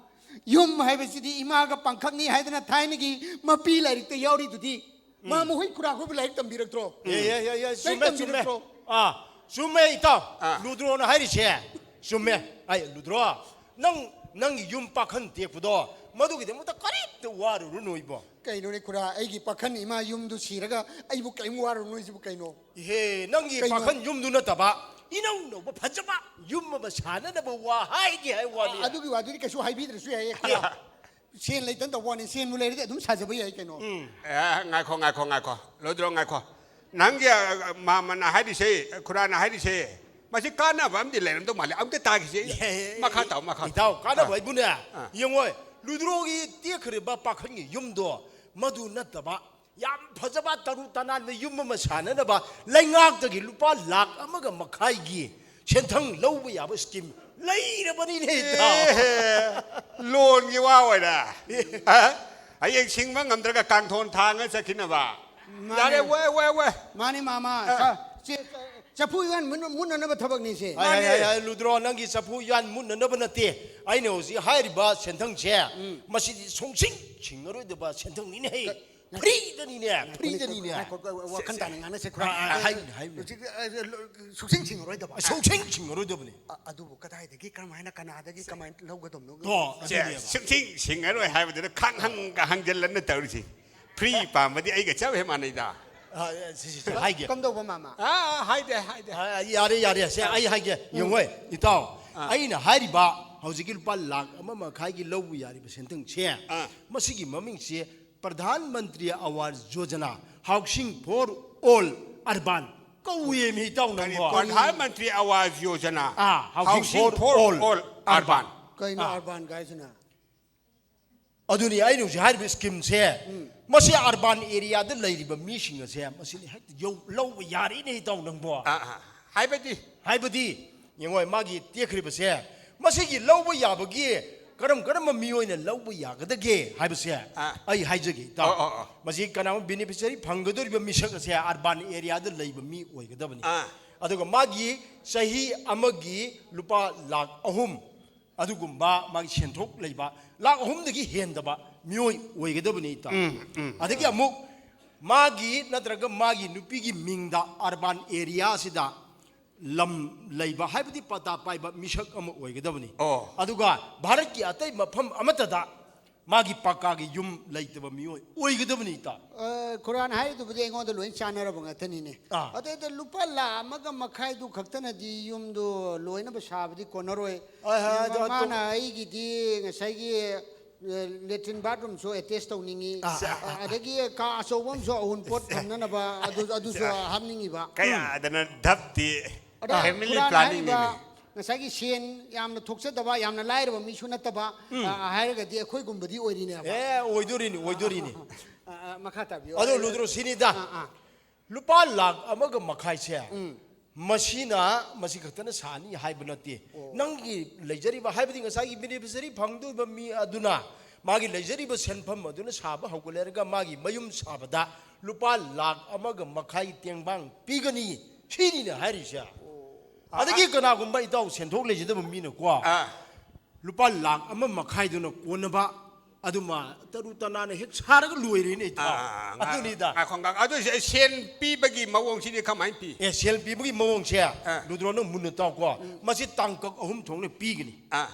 ꯌꯨꯝ ꯍꯥꯏꯕꯁꯤꯗꯤ ꯏꯃꯥꯒ ꯄꯥꯡꯈꯛꯅꯤ ꯍꯥꯏꯗꯅ ꯊꯥꯏꯅꯒꯤ ꯃꯄꯤ ꯂꯥꯏꯔꯤꯛꯇ ꯌꯥꯎꯔꯤꯗꯨꯗꯤ꯫ ꯃꯥ ꯃꯈꯣꯏ ꯈꯨꯔꯥ ꯑꯩꯈꯣꯏꯕꯨ ꯂꯥꯏꯔꯤꯛ ꯇꯝꯕꯤꯔꯛꯇ꯭ꯔꯣ? ꯑꯦ, ꯑꯦ, ꯑꯦ, ꯑꯦ, ꯂꯥꯏꯔꯤꯛ ꯆꯨꯝꯃꯦ, ꯆꯨꯝꯃꯦ꯫ ꯇꯝꯕꯤꯔꯛꯇ꯭ꯔꯣ? ꯑꯥ, ꯆꯨꯝꯃꯦ, ꯏꯇꯥꯎ꯫ ꯂꯨꯗ꯭ꯔꯣꯅ ꯍꯥꯏꯔꯤꯁꯦ ꯆꯨꯝꯃꯦ꯫ ꯑꯩ, ꯂꯨꯗ꯭ꯔꯣ, ꯅꯪ, ꯅꯪꯒꯤ ꯌꯨꯝ ꯄꯥꯈꯟ ꯇꯦꯛꯄꯗꯣ, ꯃꯗꯨꯒꯤꯗꯃꯛꯇ ꯀꯔꯤꯝꯇ ꯋꯥꯔꯨꯔꯅꯨ ꯏꯕꯣ꯫ ꯀꯩꯅꯣꯅꯦ ꯈꯨꯔꯥ, ꯑꯩꯒꯤ ꯄꯥꯈꯟ ꯏꯃꯥ ꯌꯨꯝꯗꯨ ꯁꯤꯔꯒ ꯑꯩꯕꯨ ꯀꯔꯤꯝ ꯋꯥꯔꯨꯔꯅꯨ ꯍꯥꯏꯁꯤꯕꯨ ꯀꯩꯅꯣ? ꯏꯍꯦ, ꯅꯪꯒꯤ ꯀꯩꯅꯣ? ꯄꯥꯈꯟ ꯌꯨꯝꯗꯨ ꯅꯠꯇꯕ, ꯏꯅꯧ ꯅꯧꯕ ꯐꯖꯕ ꯌꯨꯝ ꯑꯃ ꯁꯥꯅꯅꯕ ꯋꯥ ꯍꯥꯏꯒꯦ ꯍꯥꯏ ꯋꯥꯅꯤ꯫ ꯑꯗꯨꯒꯤ ꯋꯥꯗꯨꯗꯤ ꯀꯩꯁꯨ ꯍꯥꯏꯕꯤꯗ꯭ꯔꯁꯨ ꯌꯥꯏꯌꯦ ꯈꯨꯔꯥ꯫ ꯁꯦꯟ ꯂꯩꯇꯅ ꯇꯧꯕ ꯋꯥꯅꯤ, ꯁꯦꯟꯕꯨ ꯂꯩꯔꯗꯤ ꯑꯗꯨꯝ ꯁꯥꯖꯕ ꯌꯥꯏ ꯀꯩꯅꯣ꯫ ꯑꯦ, ꯉꯥꯏꯈꯣ, ꯉꯥꯏꯈꯣ, ꯉꯥꯏꯈꯣ, ꯂꯨꯗ꯭ꯔꯣ, ꯉꯥꯏꯈꯣ꯫ ꯅꯪꯒꯤ, ꯑ, ꯃꯥꯃꯅ ꯍꯥꯏꯔꯤꯁꯦ, ꯈꯨꯔꯥꯅ ꯍꯥꯏꯔꯤꯁꯦ, ꯃꯁꯤ ꯀꯥꯟꯅꯕ ꯑꯃꯗꯤ ꯂꯩꯔꯝꯗꯧ ꯃꯥꯜꯂꯦ꯫ ꯑꯝꯇ ꯇꯥꯈꯤꯁꯦ꯫ ꯏꯍꯦ, ꯃꯈꯥ ꯇꯥꯎ, ꯃꯈꯥ ꯇꯥꯎ꯫ ꯏꯇꯥꯎ, ꯀꯥꯟꯅꯕ ꯑꯥ꯫ ꯍꯥꯏꯕꯨꯅꯦ, ꯑꯥ꯫ ꯌꯦꯡꯉꯣ, ꯂꯨꯗ꯭ꯔꯣꯒꯤ ꯇꯦꯛꯈ꯭ꯔꯤꯕ ꯄꯥꯈꯟꯒꯤ ꯌꯨꯝꯗꯣ, ꯃꯗꯨ ꯅꯠꯇꯕ ꯌꯥꯝ ꯐꯖꯕ ꯇꯔꯨ ꯇꯅꯥꯟꯕ ꯌꯨꯝ ꯑꯃ ꯁꯥꯅꯅꯕ ꯂꯩꯉꯥꯛꯇꯒꯤ ꯂꯨꯄꯥ ꯂꯥꯈ ꯑꯃꯒ ꯃꯈꯥꯏꯒꯤ ꯁꯦꯟꯊꯪ ꯂꯧꯕ ꯌꯥꯕ ꯁ꯭ꯀꯤꯝ ꯂꯩꯔꯕꯅꯤꯅꯦ, ꯏꯇꯥꯎ꯫ ꯑꯦꯍꯦ, ꯂꯣꯟꯒꯤ ꯋꯥ ꯑꯣꯏꯔꯦ꯫ ꯑ? ꯍꯌꯦꯡ ꯁꯤꯡꯕ ꯉꯝꯗ꯭ꯔꯒ ꯀꯥꯡꯊꯣꯟ ꯊꯥꯡꯉ ꯆꯠꯈꯤꯅꯕ꯫ ꯃꯥꯅꯦ꯫ ꯌꯥꯔꯦ, ꯋꯦ, ꯋꯦ, ꯋꯦ꯫ ꯃꯥꯅꯦ ꯃꯥꯃ꯫ ꯑ꯫ ꯆ-, ꯆꯦ-, ꯆꯐꯨ ꯎꯌꯥꯟ ꯃꯨꯟ-, ꯃꯨꯟꯅꯅꯕ ꯊꯕꯛꯅꯤꯁꯦ꯫ ꯍꯥꯏ, ꯍꯥꯏ, ꯃꯥꯅꯦ꯫ ꯍꯥꯏ, ꯍꯥꯏ, ꯂꯨꯗ꯭ꯔꯣ, ꯅꯪꯒꯤ ꯆꯐꯨ ꯎꯌꯥꯟ ꯃꯨꯟꯅꯅꯕ ꯅꯠꯇꯦ꯫ ꯑꯩꯅ ꯍꯧꯖꯤꯛ ꯍꯥꯏꯔꯤꯕ ꯁꯦꯟꯊꯪꯁꯦ, ꯃꯁꯤꯗꯤ ꯁꯨꯡꯁꯤꯡ ꯁꯤꯡꯉꯔꯣꯏꯗꯕ ꯁꯦꯟꯊꯪꯅꯤꯅꯦ꯫ ꯐ꯭ꯔꯤꯗꯅꯤꯅꯦ, ꯐ꯭ꯔꯤꯗꯅꯤꯅꯦ꯫ ꯉꯥꯏꯈꯣ, ꯋꯥꯈꯜ ꯇꯥꯅ ꯉꯥꯡꯅꯁꯦ ꯈꯨꯔꯥ꯫ ꯑ, ꯑ, ꯍꯥꯏꯕꯅꯦ, ꯍꯥꯏꯕꯅꯦ꯫ ꯍꯧꯖꯤꯛ, ꯑ, ꯁꯨꯡꯁꯤꯡ ꯁꯤꯡꯉꯔꯣꯏꯗꯕ꯫ ꯁꯨꯡꯁꯤꯡ ꯁꯤꯡꯉꯔꯣꯏꯗꯕꯅꯤ꯫ ꯑ-, ꯑꯗꯨꯕꯨ ꯀꯗꯥꯏꯗꯒꯤ, ꯀꯔꯝꯍꯥꯏꯅ, ꯀꯅꯥꯗꯒꯤ ꯀꯃꯥꯏꯅ ꯂꯧꯒꯗꯕꯅꯣ? ꯑꯣ, ꯁꯦ, ꯑꯗꯨꯅꯦꯕ꯫ ꯁꯨꯡꯁꯤꯡ ꯁꯤꯡꯉꯔꯣꯏ ꯍꯥꯏꯕꯗꯨꯗ ꯈꯪꯍꯪꯒ ꯍꯪꯖꯤꯜꯂꯅ ꯇꯧꯔꯤꯁꯤ꯫ ꯐ꯭ꯔꯤ ꯄꯥꯝꯕꯗꯤ ꯑꯩꯒ ꯆꯞ ꯍꯦꯛ ꯃꯥꯟꯅꯩꯗ꯫ ꯑ, ꯁꯤ, ꯁꯤ, ꯁꯤ, ꯍꯥꯏꯒꯦ꯫ ꯀꯝꯗꯧꯕ ꯃꯥꯃ? ꯑꯥ, ꯍꯥꯏꯗꯦ, ꯍꯥꯏꯗꯦ꯫ ꯑ, ꯌꯥꯔꯦ, ꯌꯥꯔꯦ꯫ ꯁꯦ, ꯑꯩ ꯍꯥꯏꯒꯦ꯫ ꯌꯦꯡꯉꯣ, ꯏꯇꯥꯎ꯫ ꯑꯥ꯫ ꯑꯩꯅ ꯍꯥꯏꯔꯤꯕ ꯍꯧꯖꯤꯛꯀꯤ ꯂꯨꯄꯥ ꯂꯥꯈ ꯑꯃ ꯃꯈꯥꯏꯒꯤ ꯂꯧꯕ ꯌꯥꯔꯤꯕ ꯁꯦꯟꯊꯪꯁꯦ, ꯑꯥ꯫ ꯃꯁꯤꯒꯤ ꯃꯃꯤꯡꯁꯦ Pradhan Mantri Awas Yojana housing for all urban ꯀꯧꯋꯦꯃꯤ, ꯏꯇꯥꯎ ꯀꯔꯤ? ꯅꯪꯕꯣ꯫ ꯄ꯭ꯔꯙꯥꯟ ꯃꯟꯇ꯭ꯔꯤ ꯑꯋꯥꯖ ꯌꯣꯖꯅꯥ, ꯑꯥ, housing housing for for all all urban. Urban. ꯀꯩꯅꯣ ꯑꯥ꯫ ꯑꯔꯕꯥꯟ ꯀꯥꯏꯁꯤꯅ? ꯑꯗꯨꯅꯤ ꯑꯩꯅ ꯍꯧꯖꯤꯛ ꯍꯥꯏꯔꯤꯕ ꯁ꯭ꯀꯤꯝꯁꯦ, ꯎꯝ꯫ ꯃꯁꯤ ꯑꯔꯕꯥꯟ ꯑꯦꯔꯤꯌꯥꯗ ꯂꯩꯔꯤꯕ ꯃꯤꯁꯤꯡ ꯑꯁꯦ ꯃꯁꯤꯅ ꯍꯦꯛꯇ ꯌꯧ-, ꯂꯧꯕ ꯌꯥꯔꯤꯅꯦ, ꯏꯇꯥꯎ ꯅꯪꯕꯣ꯫ ꯑꯥ, ꯑꯥ꯫ ꯍꯥꯏꯕꯗꯤ? ꯍꯥꯏꯕꯗꯤ, ꯌꯦꯡꯉꯣ, ꯃꯥꯒꯤ ꯇꯦꯛꯈ꯭ꯔꯤꯕꯁꯦ, ꯃꯁꯤꯒꯤ ꯂꯧꯕ ꯌꯥꯕꯒꯤ ꯀꯔꯝ ꯀꯔꯝꯕ ꯃꯤꯑꯣꯏꯅ ꯂꯧꯕ ꯌꯥꯒꯗꯒꯦ ꯍꯥꯏꯕꯁꯦ ꯑꯥ꯫ ꯑꯩ ꯍꯥꯏꯖꯒꯦ, ꯏꯇꯥꯎ꯫ ꯑꯣ, ꯑꯣ, ꯑꯣ꯫ ꯃꯁꯤ ꯀꯅꯥꯒꯨꯝꯕ ꯕꯦꯅꯤꯐꯤꯁꯔꯤ ꯐꯪꯒꯗꯧꯔꯤꯕ ꯃꯤꯁꯛ ꯑꯁꯦ ꯑꯔꯕꯥꯟ ꯑꯦꯔꯤꯌꯥꯗ ꯂꯩꯕ ꯃꯤ ꯑꯣꯏꯒꯗꯕꯅꯤ꯫ ꯑꯥ꯫ ꯑꯗꯨꯒ ꯃꯥꯒꯤ ꯆꯍꯤ ꯑꯃꯒꯤ ꯂꯨꯄꯥ ꯂꯥꯈ ꯑꯍꯨꯝ ꯑꯗꯨꯒꯨꯝꯕ ꯃꯥꯒꯤ ꯁꯦꯟꯊꯣꯛ ꯂꯩꯕ, ꯂꯥꯈ ꯑꯍꯨꯝꯗꯒꯤ ꯍꯦꯟꯗꯕ ꯃꯤꯑꯣꯏ ꯑꯣꯏꯒꯗꯕꯅꯤ, ꯏꯇꯥꯎ꯫ ꯎꯝ, ꯎꯝ꯫ ꯑꯗꯒꯤ ꯑꯃꯨꯛ ꯃꯥꯒꯤ ꯅꯠꯇ꯭ꯔꯒ ꯃꯥꯒꯤ ꯅꯨꯄꯤꯒꯤ ꯃꯤꯡꯗ ꯑꯔꯕꯥꯟ ꯑꯦꯔꯤꯌꯥꯁꯤꯗ ꯂꯝ ꯂꯩꯕ, ꯍꯥꯏꯕꯗꯤ ꯄꯇꯥ ꯄꯥꯏꯕ ꯃꯤꯁꯛ ꯑꯃ ꯑꯣꯏꯒꯗꯕꯅꯤ꯫ ꯑꯣ꯫ ꯑꯗꯨꯒ ꯚꯥꯔꯠꯀꯤ ꯑꯇꯩ ꯃꯐꯝ ꯑꯃꯠꯇꯗ ꯃꯥꯒꯤ ꯄꯀꯥꯒꯤ ꯌꯨꯝ ꯂꯩꯇꯕ ꯃꯤꯑꯣꯏ ꯑꯣꯏꯒꯗꯕꯅꯤ, ꯏꯇꯥꯎ꯫ ꯑ, ꯈꯨꯔꯥꯟ ꯍꯥꯏꯔꯤꯗꯨꯕꯨꯗꯤ ꯑꯩꯉꯣꯟꯗ ꯂꯣꯏ ꯆꯥꯟꯅꯔꯕ ꯉꯥꯛꯇꯅꯤꯅꯦ꯫ ꯑꯥ꯫ ꯑꯗꯩꯗ ꯂꯨꯄꯥ ꯂꯥꯈ ꯑꯃꯒ ꯃꯈꯥꯏꯗꯨ ꯈꯛꯇꯅꯗꯤ ꯌꯨꯝꯗꯨ ꯂꯣꯏꯅꯕ ꯁꯥꯕꯗꯤ ꯀꯣꯟꯅꯔꯣꯏ꯫ ꯍꯣꯏ, ꯍꯣꯏ, ꯑꯗꯨ ꯃꯥꯅ ꯑꯇꯣꯞ- ꯑꯩꯒꯤꯗꯤ ꯉꯁꯥꯏꯒꯤ, ꯑ, ꯂꯦꯇ꯭ꯔꯤꯟ ꯕꯥꯠꯔꯨꯝꯁꯨ ꯑꯦꯇꯦꯆ ꯇꯧꯅꯤꯡꯉꯤ꯫ ꯑꯥ, ꯑꯥ, ꯑꯥ꯫ ꯑꯗꯒꯤ ꯀꯥ ꯑꯆꯧꯕ ꯑꯃꯁꯨ ꯑꯋꯨꯟꯄꯣꯠ ꯊꯝꯅꯅꯕ ꯑꯗꯨ, ꯑꯗꯨꯁꯨ ꯍꯥꯞꯅꯤꯡꯉꯤꯕ꯫ ꯀꯌꯥꯗꯅ ꯙꯞꯇꯤ꯫ ꯑꯗ family ꯈꯨꯔꯥꯟ planning ꯍꯥꯏꯔꯤꯕ ꯅꯤꯅꯦ꯫ ꯉꯁꯥꯏꯒꯤ ꯁꯦꯟ ꯌꯥꯝꯅ ꯊꯣꯛꯆꯗꯕ, ꯌꯥꯝꯅ ꯂꯥꯏꯔꯕ ꯃꯤꯁꯨ ꯅꯠꯇꯕ, ꯎꯝ꯫ ꯑ, ꯍꯥꯏꯔꯒꯗꯤ ꯑꯩꯈꯣꯏꯒꯨꯝꯕꯗꯤ ꯑꯣꯏꯔꯤꯅꯦꯕ꯫ ꯑꯦ, ꯑꯣꯏꯗꯣꯔꯤꯅꯤ, ꯑꯣꯏꯗꯣꯔꯤꯅꯤ꯫ ꯑ, ꯑ, ꯃꯈꯥ ꯇꯥꯕꯤꯌꯨ꯫ ꯑꯗꯣ ꯂꯨꯗ꯭ꯔꯣ ꯁꯤꯅꯤꯗ꯫ ꯑ, ꯑ꯫ ꯂꯨꯄꯥ ꯂꯥꯈ ꯑꯃꯒ ꯃꯈꯥꯏꯁꯦ, ꯎꯝ꯫ ꯃꯁꯤꯅ, ꯃꯁꯤ ꯈꯛꯇꯅ ꯁꯥꯅꯤ ꯍꯥꯏꯕ ꯅꯠꯇꯦ꯫ ꯑꯣ꯫ ꯅꯪꯒꯤ ꯂꯩꯖꯔꯤꯕ, ꯍꯥꯏꯕꯗꯤ ꯉꯁꯥꯏꯒꯤ ꯕꯦꯅꯤꯐꯤꯁꯔꯤ ꯐꯪꯗꯣꯏꯕ ꯃꯤ ꯑꯗꯨꯅ ꯃꯥꯒꯤ ꯂꯩꯖꯔꯤꯕ ꯁꯦꯟꯐꯝ ꯑꯗꯨꯅ ꯁꯥꯕ ꯍꯧꯒꯠꯂꯦ ꯍꯥꯏꯔꯒ ꯃꯥꯒꯤ ꯃꯌꯨꯝ ꯁꯥꯕꯗ ꯂꯨꯄꯥ ꯂꯥꯈ ꯑꯃꯒ ꯃꯈꯥꯏ ꯇꯦꯡꯕꯥꯡ ꯄꯤꯒꯅꯤ, ꯁꯤꯅꯤꯅꯦ ꯍꯥꯏꯔꯤꯁꯦ꯫ ꯑꯣ꯫ ꯑꯗꯒꯤ ꯀꯅꯥꯒꯨꯝꯕ ꯏꯇꯥꯎ ꯁꯦꯟꯊꯣꯛ ꯂꯩꯖꯗꯕ ꯃꯤꯅꯀꯣ, ꯑꯥ꯫ ꯂꯨꯄꯥ ꯂꯥꯈ ꯑꯃ ꯃꯈꯥꯏꯗꯨꯅ ꯀꯣꯟꯅꯕ ꯑꯗꯨꯃ ꯇꯔꯨ ꯇꯅꯥꯟꯅ ꯍꯦꯛ ꯁꯥꯔꯒ ꯂꯣꯏꯔꯦꯅꯦ, ꯏꯇꯥꯎ꯫ ꯑꯥ, ꯉꯥ-, ꯑꯗꯨꯅꯤꯗ꯫ ꯉꯥꯏꯈꯣ, ꯉꯥꯏꯈꯣ꯫ ꯑꯗꯨ ꯁꯦ-, ꯁꯦꯟ ꯄꯤꯕꯒꯤ ꯃꯑꯣꯡꯁꯤꯗꯤ ꯀꯃꯥꯏꯅ ꯄꯤ? ꯑꯦ, ꯁꯦꯜ ꯄꯤꯕꯒꯤ ꯃꯑꯣꯡꯁꯦ, ꯑꯥ꯫ ꯂꯨꯗ꯭ꯔꯣ, ꯅꯪ ꯃꯨꯟꯅ ꯇꯥꯎꯀꯣ꯫ ꯎꯝ꯫ ꯃꯁꯤ ꯇꯥꯡꯀꯛ ꯑꯍꯨꯝ ꯊꯣꯛꯅ ꯄꯤꯒꯅꯤ꯫ ꯑꯥ꯫